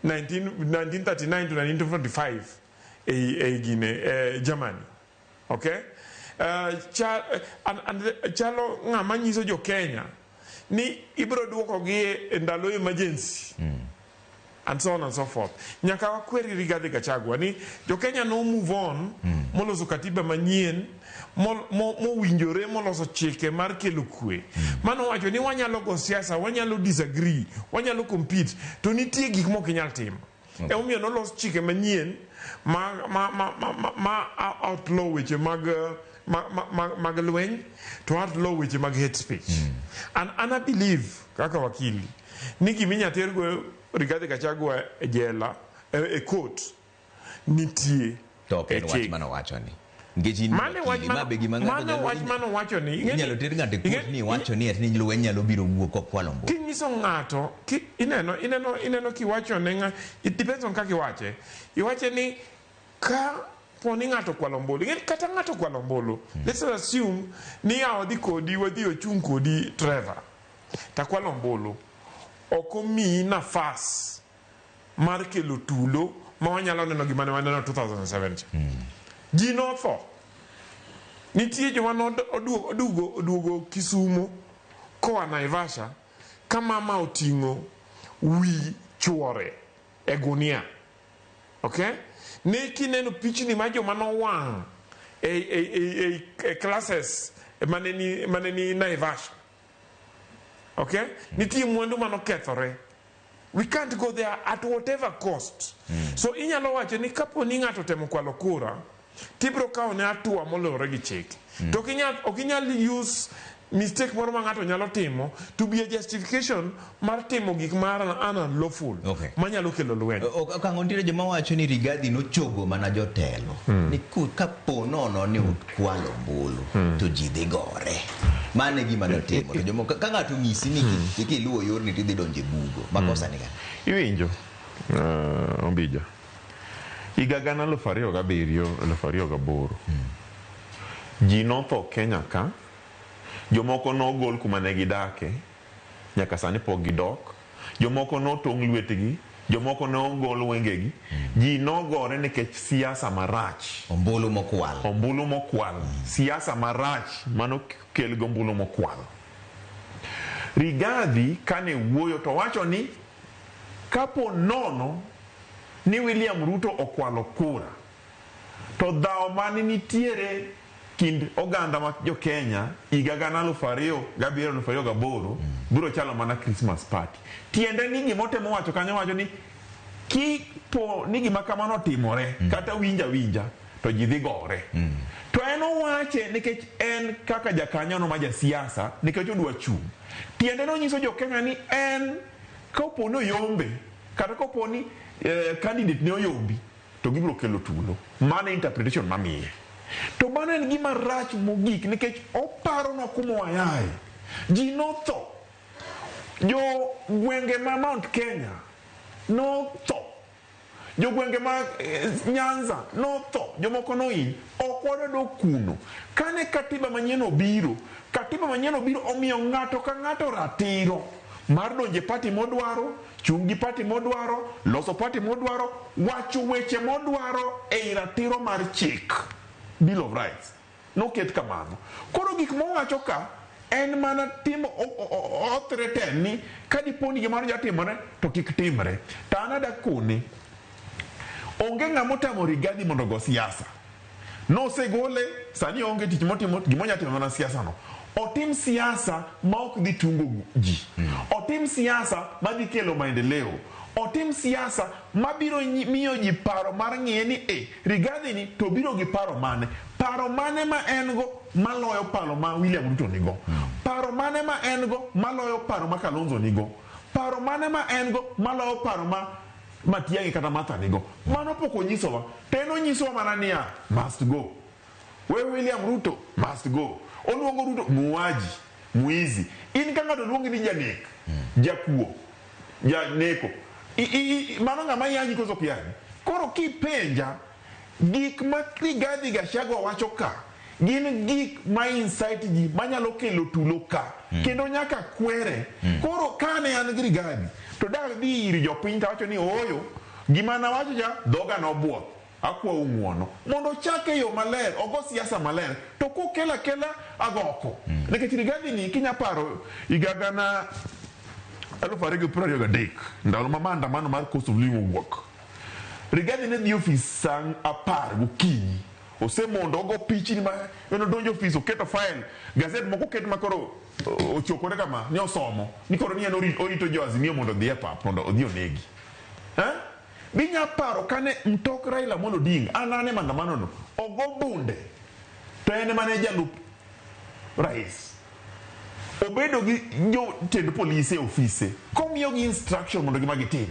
1939 to 1945 ei gine Germany. Okay? Chalo ng'ama nyiso jo Kenya ni ibiro duokogi e ndalo emergency. And so on and so forth. Nyaka wakwer gi Rigathi Gachagua ni jo Kenya no move on moloso katiba manyien mowinjore moloso chike mar kelo kwe. Mano wacho ni wanyalo go siasa, wanyalo disagree, wanyalo compete, to nitie gik mok inyal timo. Emomiyo nolos chike manyien ma outlaw weche mag lweny to outlaw weche mag hate speech. And I believe kaka wakili ni gima inyalo tergo Rigathi Gachagua e jela e court nitie. To ok en e wach chik. manowacho ni. Nikech in Mane wach wakili, ma be gima ng'ato mane nyalo wach manowacho ni inyalo ter ng'ato e court ni iwacho ni ati ni lweny nyalo biro wuok kokwalo ombulu. Kinyiso ng'ato ineno kiwacho ne ng'a, it depends on kaka iwache. Iwache ni ka po ni ng'ato okwalo ombulu, ing'e ni kata ng'ato okwalo ombulu, let's assume ni yawa dhi kodi, wadhi ochung' kodi Trevor, takwalo ombulu, ok omiyi nafas mar kelo tulo ma wanyalo neno gima ne waneno 2007 cha. Ji notho. Nitie joma oduogo Kisumo koa Naivasha ka mama oting'o wi chuore e gunia. Okay? Ne kineno pichni ma joma nowang' e, e, e, e, e classes mane ni, mane ni Naivasha. Okay? Nitie mwandu manokethore. We can't go there at whatever cost. So inyalo wacho ni kapo ni ng'ato otemo kwalo kura, tibiro kawo ne hatua moluwore gi chik. To ok inyal use mistake moro ma ng'ato nyalo timo to be a justification mar timo gik ma unlawful manyalo kelo lweny. Okang'o nitiere joma wacho ni Rigathi nochogo mana jotelo ni kapo nono ni ukwalo ombulu to ji dhi gore. Mano e gima notimo. To jomoko ka ng'ato onyisi ni kiluwo yorni tidhi donjo e bugo. Makosa ni kanye? Iwinjo Ombija. Higa 2007 2008 ji notho Kenya ka, jomoko nogol kuma ne gidake nyaka sani pok gidok, jomoko notong' lwetgi, jomoko nogol wengegi, ji nogore nikech siasa marach. Ombulu mokwal. Ombulu mokwal. Siasa marach manokel gi ombulu mokwal. Rigathi kane wuoyo to wacho ni kapo nono ni William Ruto okwalo kura, to dhawo mane nitiere kind oganda ma jo Kenya higa 2007 2008 biro chalo mana Christmas party. Tiende ni gima otemo wacho kanyo wacho ni kipo ni gima kamano otimore kata winja winja to ji dhi gore. To en owache nikech en kaka jakanyono ma jasiasa nikech odwa chung'. Tiende nonyiso jo Kenya ni en kapo ni oyombe kata kapo ni candidate ne oyombi to gibiro kelo tulo. Mano e interpretation mamiye. To mano en gima rach mogik nikech oparonwa kuma wayae. Ji notho. Jo gwenge ma Mount Kenya notho. Jogwenge ma Nyanza notho, jomoko nohiny. Ok wadwa dok kuno. Kane katiba manyien obiro, katiba manyien obiro omiyo ng'ato ka ng'ato ratiro mar donjo e party modwaro, chung' gi party modwaro, loso party modwaro, wacho weche modwaro ei ratiro mar chik. Bill of Rights. Noket kamano. Koro gik mowacho ka en mana timo o threaten ni ka dipo ni gimoro jatimore to kik timre. To an adak kone. Onge ng'ama otamo Rigathi mondo ogo siasa. Nosegole, sani oonge tich motimo, gima onyalo timo mana siasa no. Otim siasa ma ok dhi tungo ji. Otim siasa ma dhi kelo maendeleo. Otim siasa mabiro miyo ji paro mar ng'iye ni e Rigathi ni to biro gi paro mane? Paro mane ma en go maloyo paro ma William Ruto nigo? Paro mane ma en go maloyo paro ma Kalonzo nigo? Paro mane ma en go maloyo paro ma Matiang'i kata Martha nigo? Mano pok onyisowa. To en onyisowa mana niya, must go. We William Ruto must go. Oluongo Ruto muuaji, mwizi. In ka ng'ato luongi ni janek, jakuo, janeko, mano ng'ama yanyi koso ok yanyi? Koro kipenja, gik ma Rigathi Gachagua wacho ka gin gik ma incite ji manyalo kelo tulo ka kendo nyaka kwere. Koro kane an gi Rigathi to dadhi ir jopiny tawacho ni ooyo, gima nawacho cha dhoga nobuoth. Akwau ng'uono mondo ochak e yo maler, ogo siasa maler, to kokelo akela agoko. Nikech Rigathi ni kinya paro higa 2023 ndalo ma maandamano mar cost of living owuok. Rigathi ne dhi ofis saa 10 gokinyi. Osemondo ogo pichni ma en odonjo ofis oketo file, gazet moko oket ma koro ochokore kama ni osomo ni koro ni en orito jo Azimio mondo odhi e pap mondo odhi onegi. Binya paro kane mtok Raila Amolo Odinga, an an e maandamano no, ogo bunde to en ema ne jalup rais. Obedo gi jotend polise e ofise komiyogi instruction mondo gima gitim.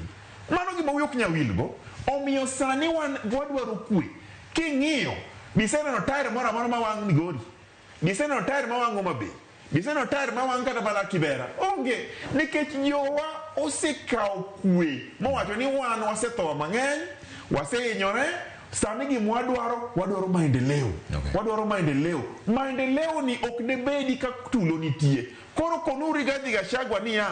Mano gima wiyi ok nyal wilgo. Omiyo sani wan wadwaro kwe. King'iyo, biseneno tair moro amora mawang' Migori? Giseneno tair mawang' Homa Bay? Giseneno tair mawang' kata mana Kibera? Onge! Nikech jowa osekawo kwe mowacho ni wan wasetho mang'eny, wasehinyore, sani gima wadwaro, wadwaro maendeleo. Wadwaro maendeleo. Maendeleo ni ok debedi ka tulo nitie. Koro konuru Rigathi Gachagua niya,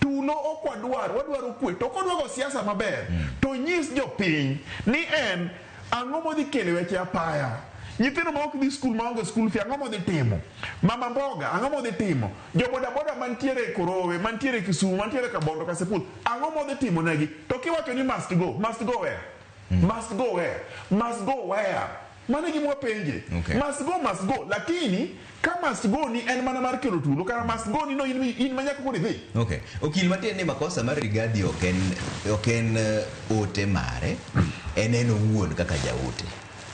tulo ok wadwar, wadwaro kwe. To kodwa go siasa maber, to nyis jopiny ni en ang'o modhi kelo e weche apaya. Nyithindo ma ok dhi skul maonge school fee ang'o modhi timo? Mama mboga ang'o modhi timo? Jo boda boda mantiere Korowe, mantiere Kisumu, mantiere Kabondo, Kasipul, ang'o modhi timo negi? To kiwacho ni must go, must go where? Must go where? Must go where? Mano e gima wapenje. Okay. Must go, must go. Lakini ka must go ni en mana mar kelo tulo, kara must go ni no in, in ma nyaka koro idhi. Okay. Okil matiende ni makosa mar Rigathi ok en ok en ote mare, en en owuon kaka jaote.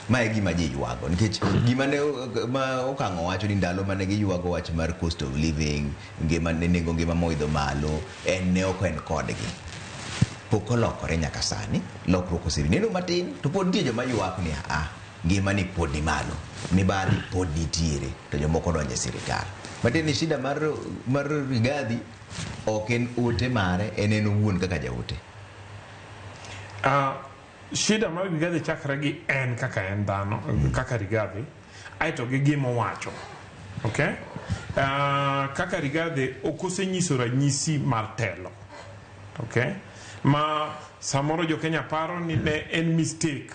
Ma e gima ji ywago nikech gima ne ma Okang'o wacho ni ndalo mane giywago wach mar cost of living, ngima nengo ngima moidho malo, en ne ok en kodgi. Pok olokore nyaka sani, lokruok oseneno matin to pod nitie joma ywak ni ah, ngima ni pod ni malo, mibadhi pod nitiere to jomoko donjo e sirikal. Matiende ni shida mar mar Rigathi ok en ote mare, en en owuon kaka jaote. Shida mar Rigathi chakre gi en kaka en dhano, kaka Rigathi, aeto gi gima owacho. Okay? Kaka Rigathi ok osenyiso ranyisi mar telo. Okay? Ma samoro jo Kenya paro ni ne en mistake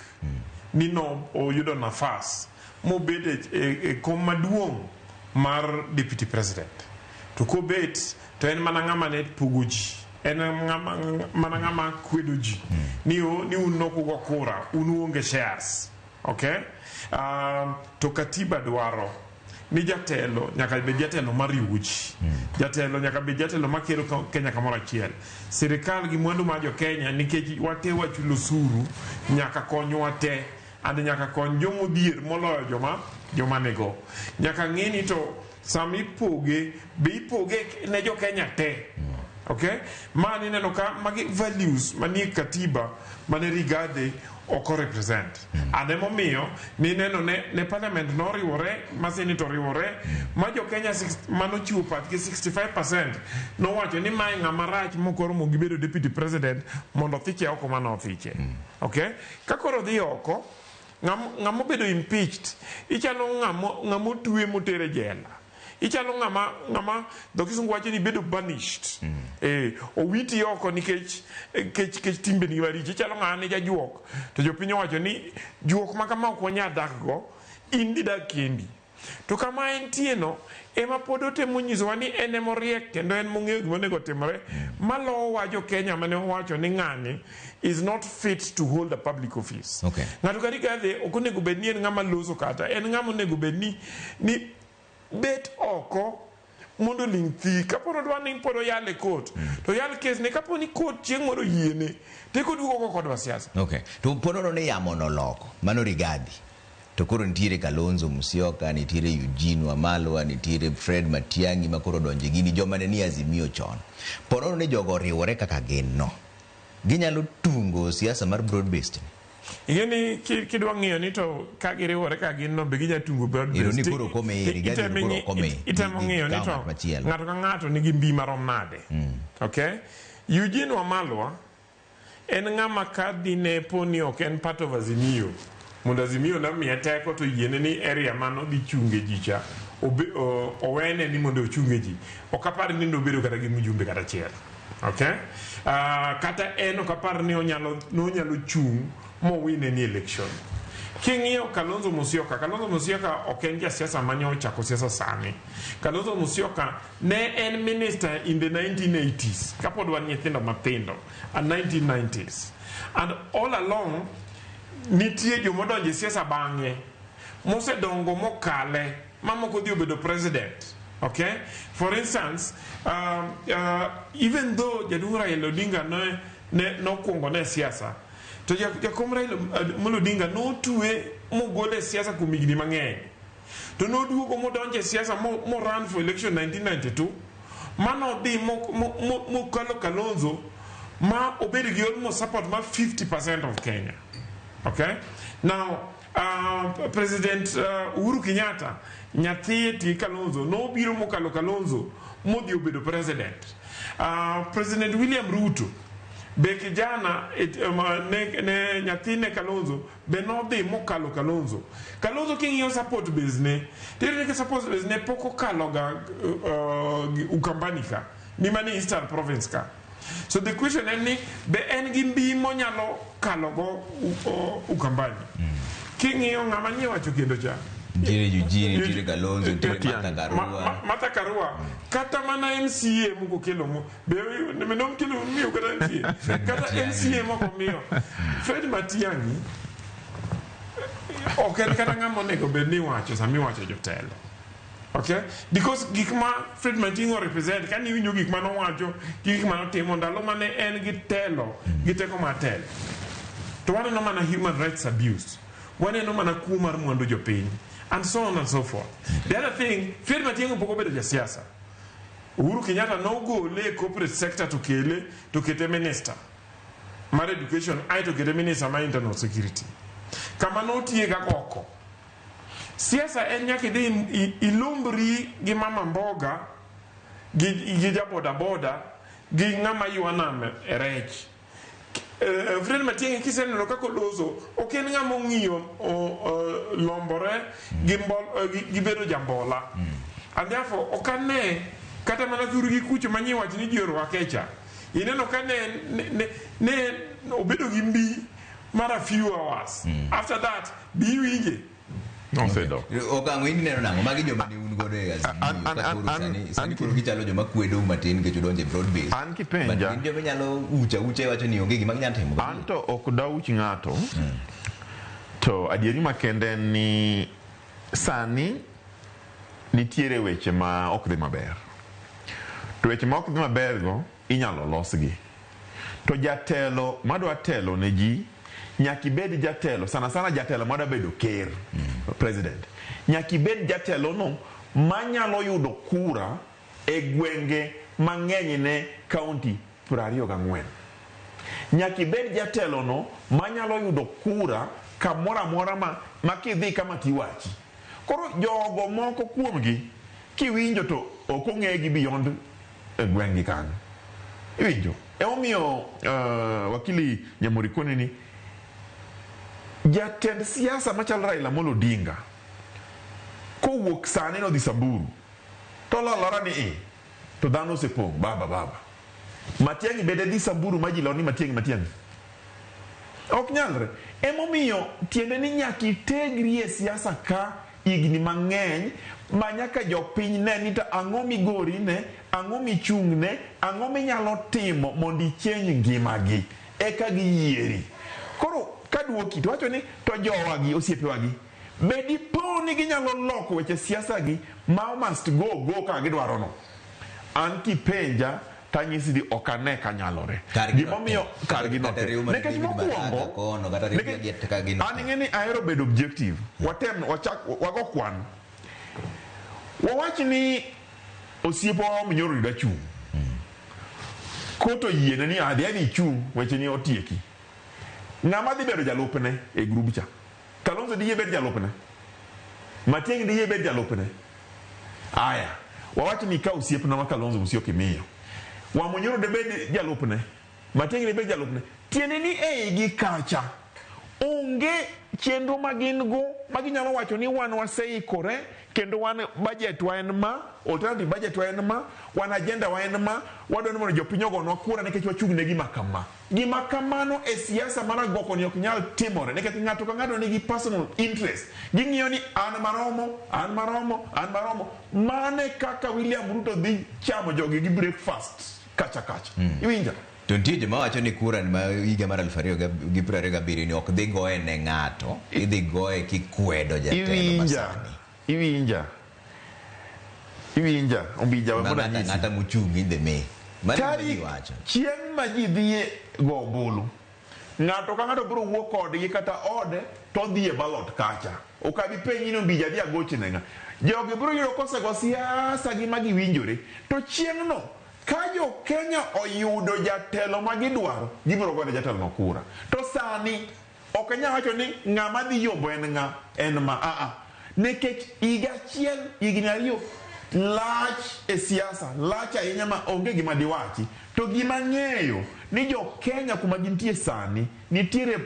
ni no oyudo nafas mobet e kom maduong' mar deputy president. To kobet to en mana ng'ama ne pogo ji. En ng'ama mana ng'ama kwedo ji. Ni ni un nokugo kura, un uonge shares. Okay? To katiba dwaro ni jatelo nyaka bed jatelo mariwo ji. Jatelo nyaka bed jatelo makelo Kenya kamoro achiel. Sirikal gi mwandu mar jo Kenya nikech wate wachulo osuru nyaka konywa te and nyaka kony jomodhier moloyo joma nigo. Nyaka ng'e ni to sama ipoge be ipoge ne jo Kenya te. Okay? Ma nineno ka magi values manie katiba mane Rigathi ok represent. And emomiyo nineno ne parliament noriwore ma senate oriwore ma jo Kenya manochiwo pachgi 65% nowacho ni mae ng'ama rach mokoromo gi bedo deputy president mondo othiche oko mane othiche. Okay? Ka koro odhi oko, ng'ama obedo impeached, ichalo ng'ama otwe moter e jela. Ichalo ng'ama dho kisungu wacho ni bedo banished. Owiti oko nikech kech timbeni maricho. Ichalo ng'ama ne jajuok. To jopiny owacho ni juok ma kama ok wanyal dak go, in dhi dak kendi. To kama entie no, ema pod otemo nyisowa ni en emoriek kendo en mong'eyo gima onego otimre. Malowa jo Kenya mane owacho ni ng'ani is not fit to hold a public office. Okay. Ng'ato ka Rigathi ok onego bed ni en ng'ama loso kata, en ng'ama onego bed ni bet oko mondo ling' thi. Kapo ni odwa ni pod oyal e court, to oyal kes ne. Kapo ni court chieng' moro oyiene, to eka oduogo go kodwa siasa. Okay. To ponono ni yamo noloko, mano Rigathi. To koro nitiere Kalonzo Musyoka, nitiere Eugene Wamalwa, nitiere Fred Matiang'i ma koro odonjo e gini, joma ne ni Azimio chon. Ponono ni jogo oriwore kaka gin no, ginyalo tungo siasa mar broad based ni. Ing'e ni kidwa ng'iyo ni to ka giriwore ka gin no be ginya tungo broad Ero ni based. koro ok omiyi, Rigathi ni koro ok omiyi. Itemo Gi ng'iyo ni kawo to ng'at machielo. ng'ato ka ng'ato nigi mbi marom nade. Okay? Eugene Wamalwa en ng'ama ka dine po ni ok en part of Azimio, mondo Azimio nomiye teko to yiene ni area mano dhi chunge ji cha, owene ni mondo ochunge ji. Ok apar ni nobedo kata gi mjumbe kata achiel. Okay? Kata en ok apar ni nonyalo chung' mowin any election. King'iyo Kalonzo Musyoka, Kalonzo Musyoka ok en jasiasa mane ochako siasa sani. Kalonzo Musyoka ne en minister in the 1980s, kapod wan nyithindo mathindo, and 1990s. And all along, nitie jomodonjo e siasa bang'e, mosedongo mokale, mamoko dhi obedo president. Okay? For instance, even though Jaduong' Raila Odinga ne nokwongo ne siasa, to jakom Raila Amolo Odinga notwe mogole e siasa kuom higni mang'eny. To noduogo modonjo e siasa mo run for election 1992, manodhi mokalo Kalonzo ma obedo gi almost support mar 50% of Kenya. Okay? Now, President Uhuru Kenyatta, nyathi ti Kalonzo, nobiro mokalo Kalonzo modhi obedo president. President William Ruto be kijana ne nyathine Kalonzo be nodhi mokalo Kalonzo. Kalonzo king'iyo support base ne, tiyudo ni support base ne pok okalo ga Ukambani ka, ni mane Eastern Province ka. So the question en ni be en gi mbi monyalo kalo go Ukambani. King'iyo ng'ama nyiwacho kendo cha. Nitiere Eugene, nitiere Kalonzo, nitiere Martha Karua. Martha Karua. Kata mana MCA moko kelo mo. Be nomkelo miyo kata MCA. Kata MCA moko miyo. Fred Matiang'i ok en kata ng'ama onego bed ni iwacho sama iwacho jotelo. Okay? Because gik ma Fred Matiang'i represent, kane iwinjo gik mane owacho gi gik mane otimo ndalo mane en gi telo, gi teko mar telo. To waneno mana human rights abuse. Waneno mana kuo mar mwandu jopiny. And so on and so forth. The other thing, Fred Matiang'i pok obedo jasiasa. Uhuru Kenyatta nogole e corporate sector to kele to kete minister mar education aeto kete minister mar internal security. Kama notiye kaka oko. Siasa en nyaka idhi ilumbri gi mama mboga gi ja boda boda gi ng'ama ywa nam e rech. Fred Matiang'i kiseneno kaka oloso, ok en ng'ama ong'iyo lombore gi bedo jambola. And therefore ok ane kata mana thurgi kucho manyi wach ni ji orwake cha. Ineno ka ne obedo gi mbi mar a few hours. After that, bi iwinje. Nosedok. Okang'o in ineno nang'o? Magi joma ne un godo e Azimio ka koro sani koro gichalo joma kwedo matin nikech udonjo e broad base. An kipenja. But gin joma inyalo ucha ucha iwacho ni onge gima ginyalo timo. An to ok dauch ng'ato. To adieri makende en ni sani nitiere weche ma ok dhi maber. To weche ma ok dhi maber go inyalo losgi. To jatelo madwa telo ne ji nyaka ibed jatelo, sana sana jatelo madwa bedo ker, president. Nyaka ibed jatelo no manyalo yudo kura e gwenge mang'eny ne county 24. Nyaka ibed jatelo no manyalo yudo kura kamoro amora ma kidhi kama tiwachi. Koro jogo moko kuomgi kiwinjo to ok ong'egi beyond e gweng'gi kanyo. Iwinjo? Emomiyo wakili Nyamori koni ni jatend siasa machalo Raila Amolo Odinga kowuok sani nodhi Samburu to lolora ni i to dhano osepong' baba baba. Matiang'i bende dhi Samburu ma ji lor ni Matiang'i Matiang'i. Ok nyalre. Emomiyo tiende ni nyaka itegri e siasa ka higni mang'eny ma nyaka jopiny ne ni to ang'o migorine, ang'o michung'ne, ang'o minyalo timo mondo ichenj ngimagi eka giyieri. Koro kaduoki to wacho ni to jowagi, osiepewagi be dipo ni ginyalo loko weche siasa gi ma must go go kaka gidwaro no. An kipenja tanyisi ni ok ane kanyalore. Gimomiyo kargi no tek. Nikech mokwongo, an ing'e ni ahero bedo objective. Watem, wachak, wago kwan. Wawach ni osiepwa Minyoro ni dwa chung'. Koto yiene ni adhi adhi ichung' weche ni otieki. Ng'ama dhi bedo jalupne e grub cha? Kalonzo diyie bed jalupne? Matiang'i diyie bed jalupne? Aya, wawach ni ikaw osiepna ma Kalonzo Musyoka imiyo. Wamunyoro debed jalupne? Matiang'i debed jalupne? Tiende ni e igi kacha onge chenro ma gin go ma ginyalo wacho ni wan waseikore kendo wan budget wa en ma, alternative budget wa en ma, wan agenda wa en ma, wadwaro ni mondo jopiny ogonwa kura nikech wachung' ne gima kama. Gima kamano e siasa mar agoko ni ok nyal timore nikech ng'ato ka ng'ato nigi personal interest. Ging'iyo ni an maromo, an maromo, an maromo. Mane kaka William Ruto dhi chamo jogi gi breakfast kacha kacha. Iwinjo? To nitie joma wacho ni kura ma higa mar 2027 ni ok dhi goye ne ng'ato, idhi goye kikwedo jatelo masani. Iwinja. Iwinja, Ombija we mondo anyisi. Ng'ata mochung' idhi mi. Tarik chieng' ma ji dhiye go ombulu, ng'ato ka ng'ato biro wuok kodgi kata ode to odhi e ballot kacha. Ok abi penji ni Ombija adhi agochne ng'a. Jogi biro yudo kosego siasa gi ma giwinjore. To chieng'no ka jo Kenya oyudo jatelo ma gidwaro, gibiro gone jatelono kura. To sani ok anyal wacho ni ng'ama dhi yombo en ng'a, en ma. Aa, nikech higa achiel, higni ariyo lach e siasa, lach ahinya ma onge gima diwachi. To gima ang'eyo ni jo Kenya kuma gintie sani, nitiere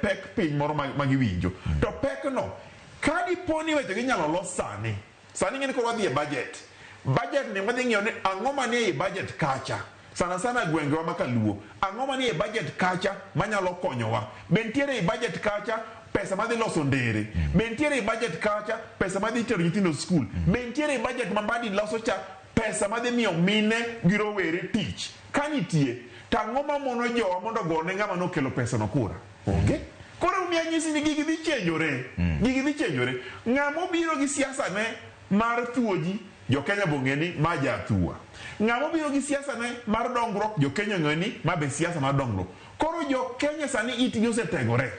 pek piny moro ma giwinjo. To pek no, ka dipo ni weche gi inyalo los sani, sani ing'e ni koro wadhi e budget. Budget ni wadhi ng'iyo ni ang'o manie ei budget kacha. Sana sana gwengewa ma kaluo. Ang'o manie ei budget kacha manyalo konyowa? Be nitiere ei budget kacha pesa madhi loso ndere? Be nitiere e budget kacha pesa madhi tero nyithindo skul? Be nitiere e budget ma Mbadi loso cha pesa madhi miyo mine gi rowere tich? Ka nitie, to ang'o mamono jowa mondo ogone ng'ama nokelo pesa no kura? Onge. Koro omiyo anyisi ni gigi dhi chenjore. Gigi dhi chenjore. Ng'ama obiro gi siasa ne mar thuo ji, jo Kenya bo ng'e ni ma ja thua. Ng'ama obiro gi siasa ne mar dongruok, jo Kenya ong'e ni ma be siasa mar dongruok. Koro jo Kenya sani itgi osetegore.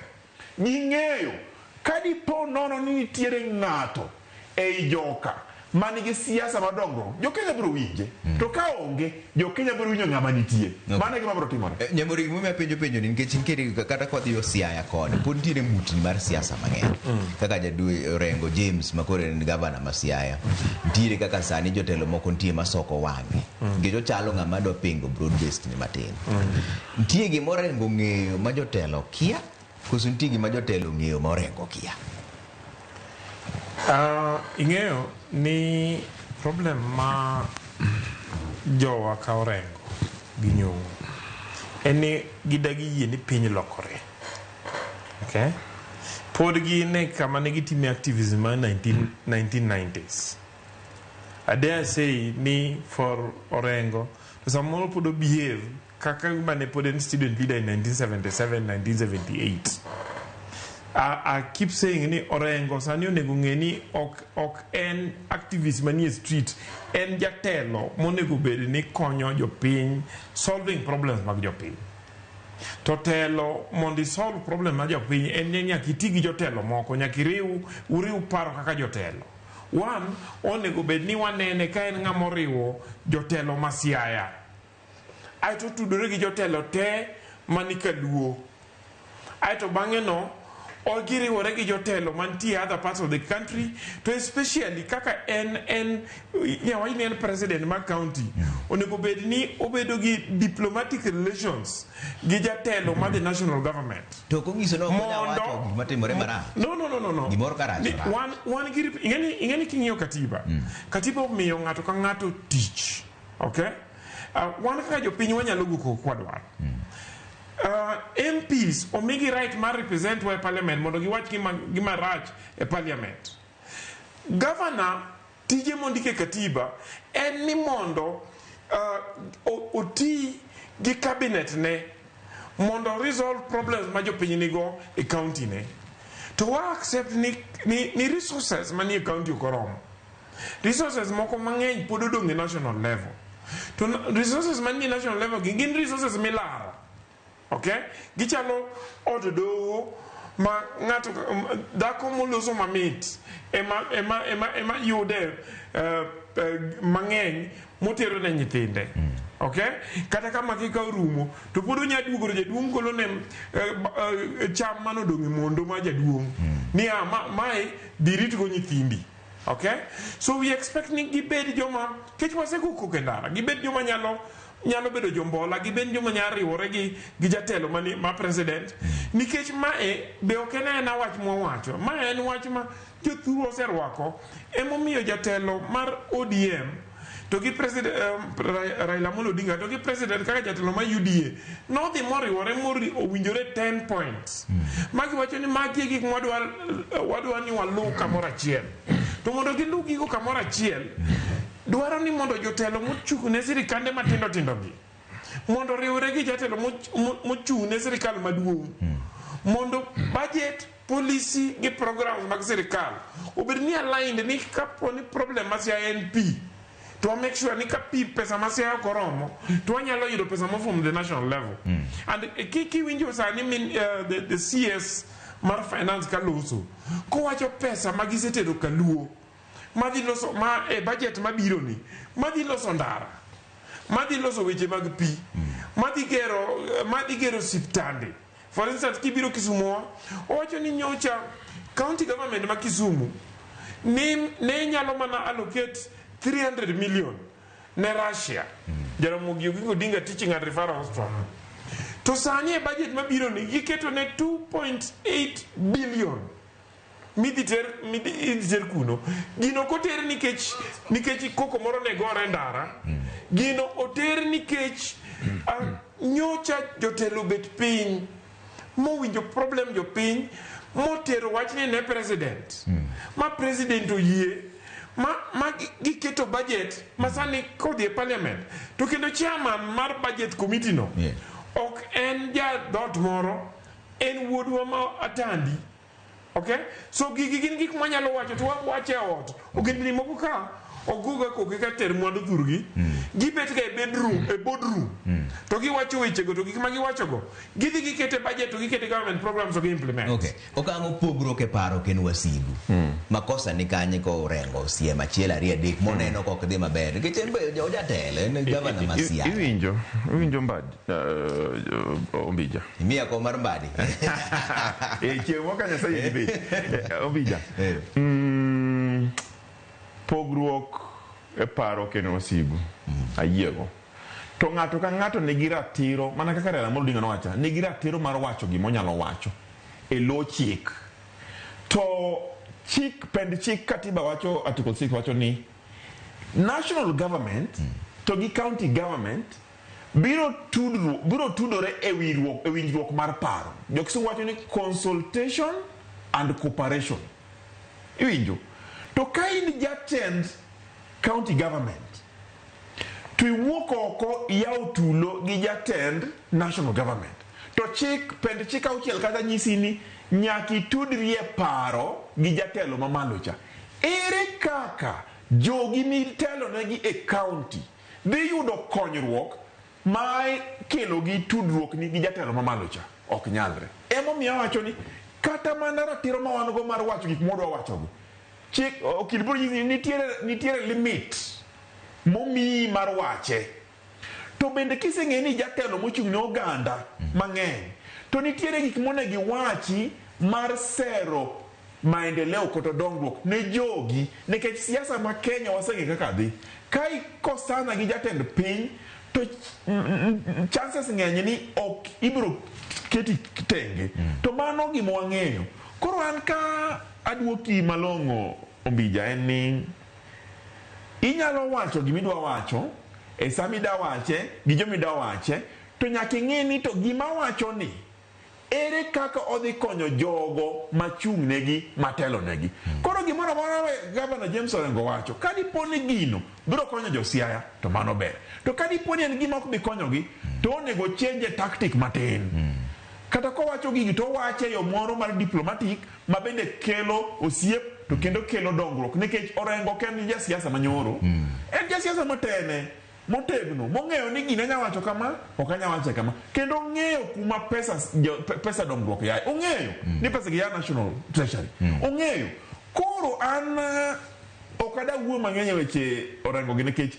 Ging'eyo ka dipo nono ni nitiere ng'ato ei joka man gi siasa mar dongruok, jo Kenya biro winje. To ka onge, jo Kenya biro winjo ng'ama nitie. Mano e gima biro timore. Nyamori, gimomiyo apenjo penjo ni nikech nitiere kata kwadhi Siaya koni pod nitiere mutni mar siasa mang'eny. Kaka Jadwe Orengo James ma koro en gavana ma Siaya. Nitiere kaka sani jotelo moko nitie masoko wang'e. Nikech ochalo ng'ama dwa pingo broad based ni matin. Nitie gima Orengo ong'eyo ma jotelo kia koso nitie gima jotelo ong'eyo ma Orengo kia? Ing'eyo ni problem ma jowa ka Orengo gi Nyong'o en ni gidagi yie ni piny lokore. Okay? Pod gin e kama ne gitime activism mar 1990s. I dare say ni for Orengo to samoro pod o behave kaka mane pod en student leader in 1977 1978. I keep saying ni Orengo sani onego ng'e ni ok en activist manie street, en jatelo monego bed ni konyo jopiny solving problems mag jopiny. To telo mondo isolve problem mar jopiny en ni nyaka iti gi jotelo moko, nyaka iriw uriw paro kaka jotelo. One, onego bed ni wanene ka en ng'ama oriwo jotelo ma Siaya. Aeto otudore gi jotelo te mani Kaluo. Aeto bang'e no giriwore gi jotelo mantie other parts of the country, to especially kaka en nyawach ni en president mar county, onego bed ni obedo gi diplomatic relations gi jatelo mar the national government. To ok onyiso ni ok onyal wacho gik matimore marach. No. Gimoro ka rach, Ni, rach. wan gi ing'eni king'iyo katiba. Katiba omiyo ng'ato ka ng'ato tich. Okay? Wan kaka jopiny wanyalo go koko kwadwaro. MPs omigi right mar represent wa e parliament mondo giwach gima rach e parliament. Governor tije mondike katiba en ni mondo oti gi cabinet ne mondo resolve problems ma jopiny nigo e county ne. To wa accept ni resources manie county ok oromo. Resources moko mang'eny pod odong' e national level. To resources manie national level gi gin resources milaro. Okay? Gichalo od doho ma ng'ato dhako moloso mamit ema yude mang'eny motero ne nyithinde. Okay? Kata kama kika orumo to pod onya duogo to jaduong' golo ne cham manodong' e mondo ma jaduong'. Niya mae dhi ritgo nyithindi. Okay? So we expect ni gibed joma kech wasego koko e ndara, gibed joma nyalo bedo jombola, gibed joma nyalo riwore gi jatelo mani, ma president. Nikech mae be ok en aena wach mwawacho, ma en wach ma jothuru oserwako, emomiyo jatelo mar ODM to gi president Raila Amolo Odinga to gi president kaka jatelo mar UDA nodhi moriwore mori owinjore 10 points. Magi wacho ni magi e gik mwadwa ni waluw kamoro achiel. To mondo giluw gigo kamoro achiel, dwaro ni mondo jotelo mochung' ne sirikande matindo tindo gi mondo oriwre gi jatelo mochung' ne sirikal maduong' mondo budget, policy gi programs mag sirikal obed ni aligned ni kapo ni problem ma Siaya en pi, to wa make sure ni ka pi pesa ma Siaya ok oromo to wanyalo yudo pesa mo from the national level. And kiwinjo sani min, the CS mar finance kaloso kowacho pesa ma gisetero Kaluo madhi loso ma e budget mabiro ni madhi loso ndara, madhi loso weche mag pi, madhi gero siptande. For instance, kibiro Kisumu, owacho ni nyocha county government ma Kisumu ne nyalo mana allocate 300 million ne Russia. Jaramogi Oginga Odinga Teaching and Referral Hospital. To sani e budget mabiro ni giketo ne 2.8 billion midhi ter kuno. Gino ok oter nikech koko moro ne gore ndara. Gino oter nikech nyocha jotelo bet piny mowinjo problem jopiny Motero wachni ne president. Ma president oyie. Ma giketo budget ma sani kodhi e parliament. To kendo chairman mar budget committee no. Ok en ja dhoot moro, en wuodwa ma Atandi. Okay? So gigi gin gik mwanyalo wacho to wawacho e ot. Ogendni moko ka ok goga koko ka ter mwandu thurgi. Gibet ga e bedroom, e boardroom. To giwacho wechego to gik ma giwachogo gidhi gikete budget to gikete government programs to gi implement. Okay. Okang'o pogruok e paro ok en wasigu. Makosa ni kanye ko Orengo siem achiel ariyo adek moneno kok dhi maber. Nikech en be ojatelo, en gavana ma Siaya. Iwinjo Mbadi, Ombija. Imiya kom mar Mbadi. Chieng' moro ka Nyasaye dhi bet. Ombija. Pogruok e paro ok en wasigu. Ayiego. To ng'ato ka ng'ato nigi ratiro, mana kaka Raila Amolo Odinga nowacho, nigi ratiro mar wacho gima onyalo wacho e lo chik. To chik, pend chik katiba wacho, Article 6 wacho ni national government to gi county government biro tudore e winjruok mar paro. Jo Kisungu wacho ni consultation and cooperation. Iwinjo? To ka in jatend county government to iwuok oko iyawo tulo gi jatend national government to chik pend chik auchiel kata nyisi ni nyaka itudri e paro gi jatelo mamalo cha. Ere kaka jogi mitelonegi e county dhi yudo konyruok ma kelo gi tudruok ni gi jatelo mamalo cha? Ok nyalre. Emomiyo awacho ni kata mana ratiro ma wan go mar wacho gik mwadwa wachogo, chik okil biro nyisi ni nitiere limit momiyi mar wache. To bende kiseng'eyo ni jatelo mochung' ne oganda mang'eny, to nitiere gik monego iwachi mar sero maendeleo kata dongruok ne jogi, nikech siasa ma Kenya waseng'eyo kaka dhi. Ka ikosana gi jatend piny to chances ng'eny ni ok ibiro keti tenge. To mano gima wang'eyo. Koro an ka aduoki malong'o Ombija en ni inyalo wacho gima idwa wacho e sama idwa wache gi joma idwa wache, to nyaka ing'e ni to gima wacho ni ere kaka odhi konyo jogo machung' negi matelo negi. Koro gimoro amora Governor James Orengo wacho, ka dipo ni gino biro konyo jo Siaya to mano ber. To ka dipo ni en gima ok bi konyogi to onego change tactic matin. Kata kowacho gigi to owache e yo moro mar diplomatic ma bende kelo osiep to kendo kelo dongruok, nikech Orengo ok en jasiasa manyoro. En jasiasa motene, motegno, mong'eyo ni gini anya wacho kama, ok anya wache kama. Kendo ong'eyo kuma pesa dongruok yae. Ong'eyo ni pesa gi ya National Treasury. Ong'eyo. Koro an ok ada wuo mang'eny e weche Orengo gi nikech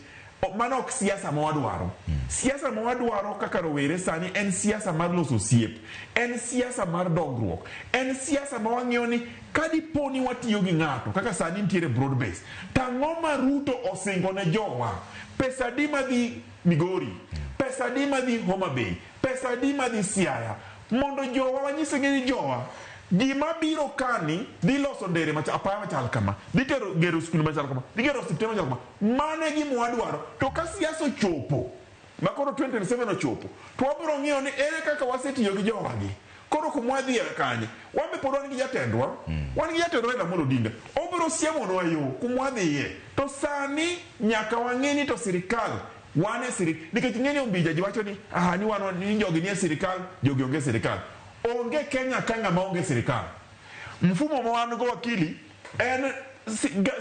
mano ok siasa ma wadwaro. Siasa ma wadwaro kaka rowere sani en siasa mar loso osiep, en siasa mar dongruok, en siasa ma wang'iyo ni ka dipo ni watiyo gi ng'ato kaka sani nitiere broad base, to ang'o ma Ruto osingo ne jowa? Pesa adi madhi Migori? Pesa adi madhi Homa Bay? Pesa adi madhi Siaya? Mondo jowa wanyisegi ni jowa, gima biro kani dhi loso ndere apaya machal kama, dhi tero gero skul machal kama, dhi gero osiptende machal kama. Mano e gima wadwaro. To ka siasa ochopo, ma koro 2027 ochopo, to wabiro ng'iyo ni ere kaka wasetiyo gi jowagi. Koro kuma wadhiye kanye? Wan be pod wan gi jatendwa. Wan gi jatendwa Raila Amolo Odinga. Obiro siemonwa yo kuma wadhiye. To sani nyaka wang'e ni to sirikal wan e sirikal. Nikech ing'e ni Ombija ji wacho ni, ah, ni wan ni jogi nie sirikal, jogi onge sirikal. Onge Kenya ka ng'ama onge sirikal. Mfumo ma wan go wakili en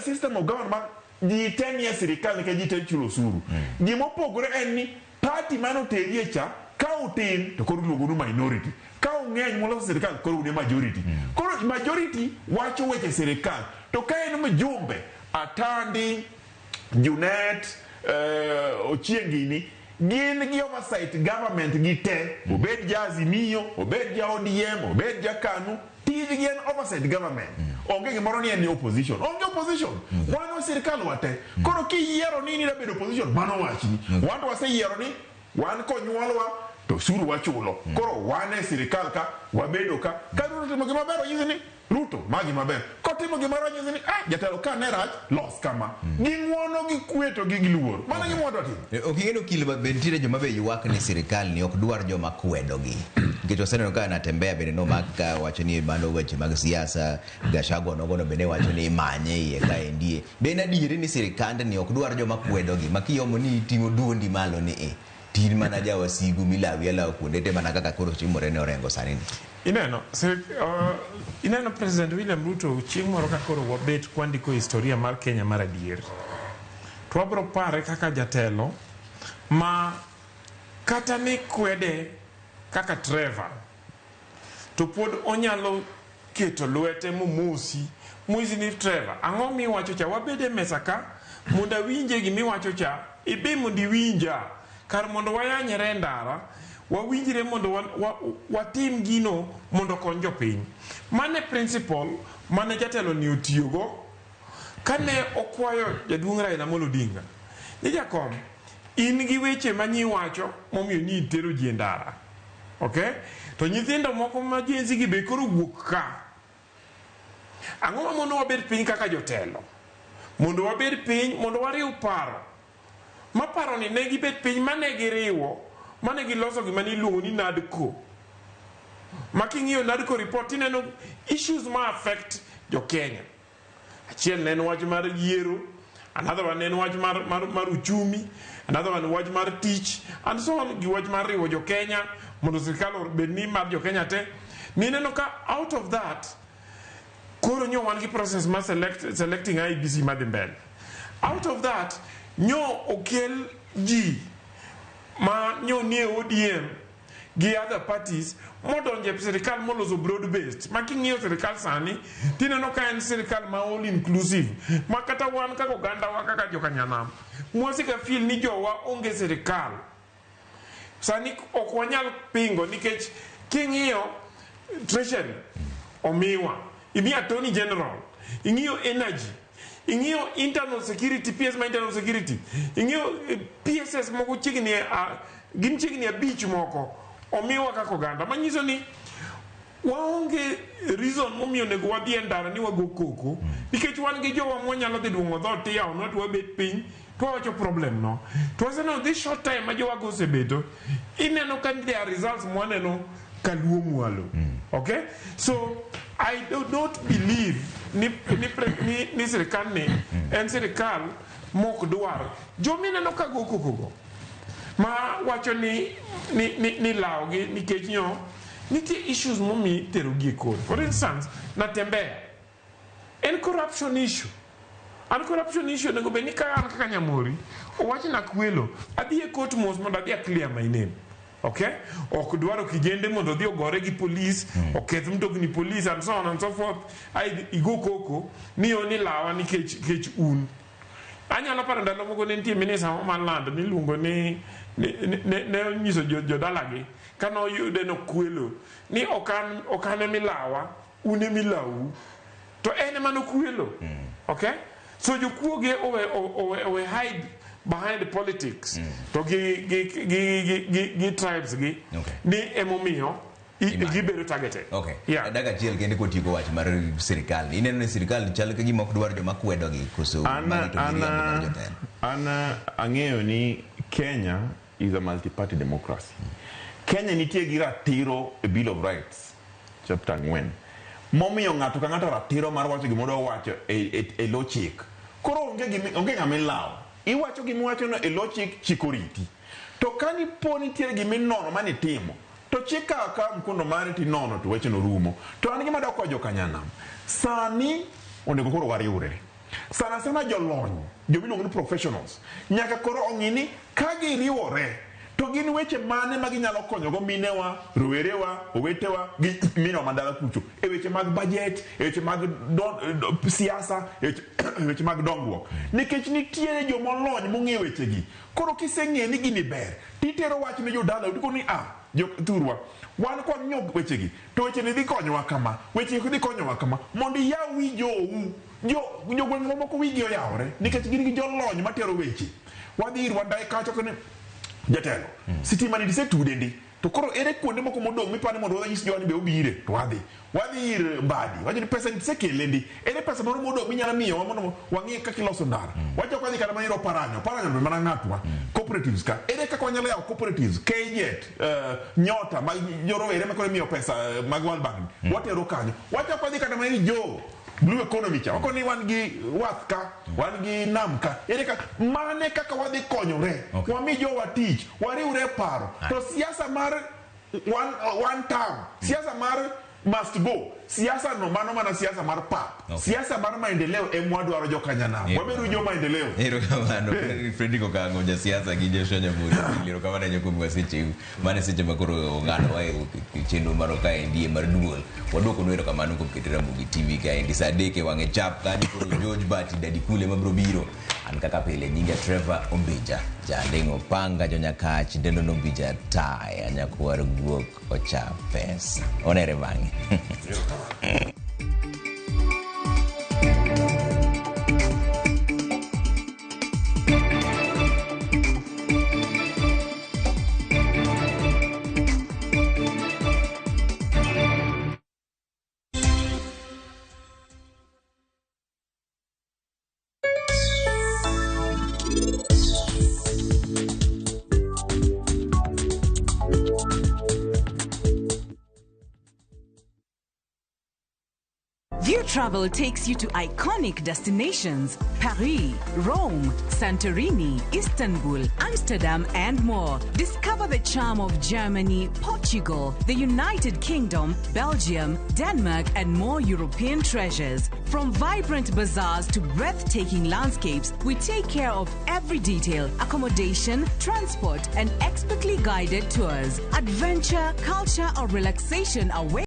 system of government ma ji te nie sirikal nikech ji te chulo osuru. Gima opogore en ni party mane oterie cha ka utin to koro iluongo nu minority. Ka ung'eny moloso sirikal koro un e majority. Koro majority wacho weche sirikal. To ka en mjumbe, Atandi, Junet, Ochieng gini, gin gi oversight government gi te. Obed ja Azimio, obed ja ODM, obed ja KANU, tijgi en oversight government. Onge gimoro ni en ni opposition. Onge opposition. Wan wa sirikal wate. Koro kiyiero ni idwa bedo opposition, mano wachni. Wan to waseyiero ni wan konyuolwa to osuru wachulo. Koro wan e sirikal ka, wabedo ka. Ka Ruto otimo gima ber, wanyise ni Ruto, ma gima ber. Kotimo Kitimo gimoro nyisi ni ah jatelo ka ne rach los kama. Gi ng'uono gi kwe to gi luor. Mano e gima wadwa timo. Ok ing'e ni okil be nitiere joma be ywak ni sirikal ni ok dwar joma kwedogi. Nikech waseneno ka Natembeya bende nomak ka wacho ni mano weche mag siasa, Gachagua nogono bende wacho ni imanye iye kaendie. Be en adieri ni sirikandni ok dwar joma kwedogi ma kiomo ni iting'o duondi malo ni e to in mana jawasigu milawi alawa kuonde te mana kaka koro timore ne Orengo sani ni. Ineno, ineno President William Ruto chieng' moro ka koro wabet kwandiko historia mar Kenya mar adier. To wabro pare kaka jatelo ma kata ni kwede kaka Trevor to pod onyalo keto lwete momosi moisi ni Trevor, ang'o miwacho cha? Wabed e mesa ka mondo awinje gimiwacho cha, ibe mondo iwinja. Kar mondo wayanyre e ndara, wawinjre mondo watim gino mondo okony jopiny. Mano e principle mane jatelo ni otiyogo kane okwayo jaduong' Raila Amolo Odinga ni jakom, in gi weche ma nyiwacho momiyo ni itero ji e ndara. Okay? To nyithindo moko ma Gen Z gi be koro wuok ka. Ang'o ma mono wabed piny kaka jotelo? Mondo wabed piny, mondo wariw paro. Ma paro ni ne gibet piny mane giriwo, mane giloso gima ne iluongo ni NADCO. Ma king'iyo NADCO report tineno issues ma affect jo Kenya. Achiel ne en wach mar yiero, another one ne en wach mar uchumi, another one wach mar tich, and so on, gi wach mar riwo jo Kenya mondo sirkal obed ni mar jo Kenya te. Nineno ka out of that, koro nyo wan gi process mar selecting IEBC madhi mbele. Out of that, nyo okel ji ma nyo nie ODM gi other parties modonjo e sirikal moloso broad based ma king'iyo sirikal sani tineno ka en sirikal ma all inclusive ma kata wan kaka ogandawa kaka jokanyanam mwasika feel ni jowa onge sirikal sani ok wanyal pingo nikech king'iyo treasury omiwa imiyo attorney general ing'iyo energy ing'iyo internal security PS ma internal security ing'iyo PSS moko chiegni gin chiegni 5 moko omiwa kaka oganda manyiso ni waonge reason momiyo onego wadhi e ndara ni wago koko nikech wan gi jowa mwanyalo dhi duong'o dhoot tiyawonwa to wabet piny to wawacho problem no to waseneno this short time ma jowago osebeto ineno ka there are results mwaneno kaluo mwalo. Okay, so I do not believe ni sirikal ni en sirikal mok dwar jomineno ka go koko go ma wacho ni lawogi nikech nyo nitie issues momi tero gi e court. For instance, Natembeya en corruption issue. An corruption issue onego bed ni ka an kaka Nyamori owachna kwelo adhi e court mos mondo adhi a clear my name. Okay? Ok dwaro kijende mondo odhi ogore gi police, oketh mtokni police and so on and so forth. Ai igo koko ni oni lawa nikech kech un. Anyalo paro ndalo moko ne nitie minista moro mar land miluongo ni ne onyiso jodalagi kane oyude nokwelo ni ok an emilawa un emilawu to en ema nokwelo. Okay? So jokuoge owe hide behind politics to gi tribes gi ni emomiyo gibedo targeted. Okay. Yeah. Dakika achiel kende kotieko wach mar sirikal. Ineno ni sirikal chal ka gima ok dwar joma kwedogi koso magi to miriambo mar jotelo. An ang'eyo ni Kenya is a multi-party democracy. Kenya nitie gi ratiro e Bill of Rights chapter 4 momiyo ng'ato ka ng'ato ratiro mar wacho gima odwa wacho e lo chik. Koro onge ng'ama ilawo. Iwacho gima iwachono e lo chik, chik oriti. To ka nipo nitiere gima inono manitimo, to chik kawo akawa mkondo mare tinono to wachno rumo. To an gima adwa kwayo jokanyanam, sani onego koro wariwre. Sana sana jolony, jomiluongo ni professionals, nyaka koro ong'i ni ka giriwore to gin weche mane ma ginyalo konyogo minewa, rowerewa, owetewa gi minewa madala kucho e weche mag budget, e weche mag siasa, e weche mag dongruok. Nikech nitiere jomolony mong'eyo wechegi. Koro kiseng'eyo ni gini ber, titero wach ne jodala tikoni ni jothurwa, wan kwang'iyo wechegi to weche ni dhi konyowa kama, weche dhi konyowa kama, mondo iyaw wi jou. Jogweng' mamoko wigi oyawore nikech gin gi jolony matero weche. Wadhi ir Wandayi kacha koni jatelo, sitima ni disetude ndi. To koro ere kuonde moko modong' mipani mondo wanyis jowa ni be obire to wadhi. Wadhi ir Mbadi, wacho ni pesa isekele ndi. Ere pesa moro modong' minyalo miyowa mondo wang'i kaka iloso ndara. Wachako wadhi kata mana ir Oparanya, Oparanya be mana ng'atwa. Cooperatives ka. Ere kaka wanyalo yawo cooperatives, KJET, Nyota, ma jorowere ma koro imiyo pesa mag World Bank. Watero kanyo. Wachako wadhi kata mana ir jo Blue economy cha. Wako ni wan gi wath ka, wan gi nam ka. Ere kaka mane kaka wadhi konyore. Wami jowa tich, wariwre e paro. To siasa mar one term, siasa mar must go. Siasa no mano mana siasa mar pap. Siasa mar maendeleo ema wadwaro jokanyanam. Wabedo jo maendeleo. Erokamano Fredrick Okang'o jasiasa gi Joshua Nyamuri. Erokamano ahinya kuom secheu. Mano e seche ma koro ong'ado wa e chenro marwa kaendi mar duol. Waduoko nu erokamano kuom keto Ramogi TV kaendi saa 3 e wang'e chap kanyo koro George Bati Dadi Kule mabiro biro. An kaka pile nyinga Trevor Ombija. Janding'o panga jonyakach dendo nombija taya nyakwar guok ocha pesa. Onere bang'e. View Travel takes you to iconic destinations Paris, Rome, Santorini, Istanbul, Amsterdam, and more. Discover the charm of Germany, Portugal, the United Kingdom, Belgium, Denmark, and more European treasures. From vibrant bazaars to breathtaking landscapes, we take care of every detail accommodation, transport, and expertly guided tours. Adventure, culture, or relaxation away.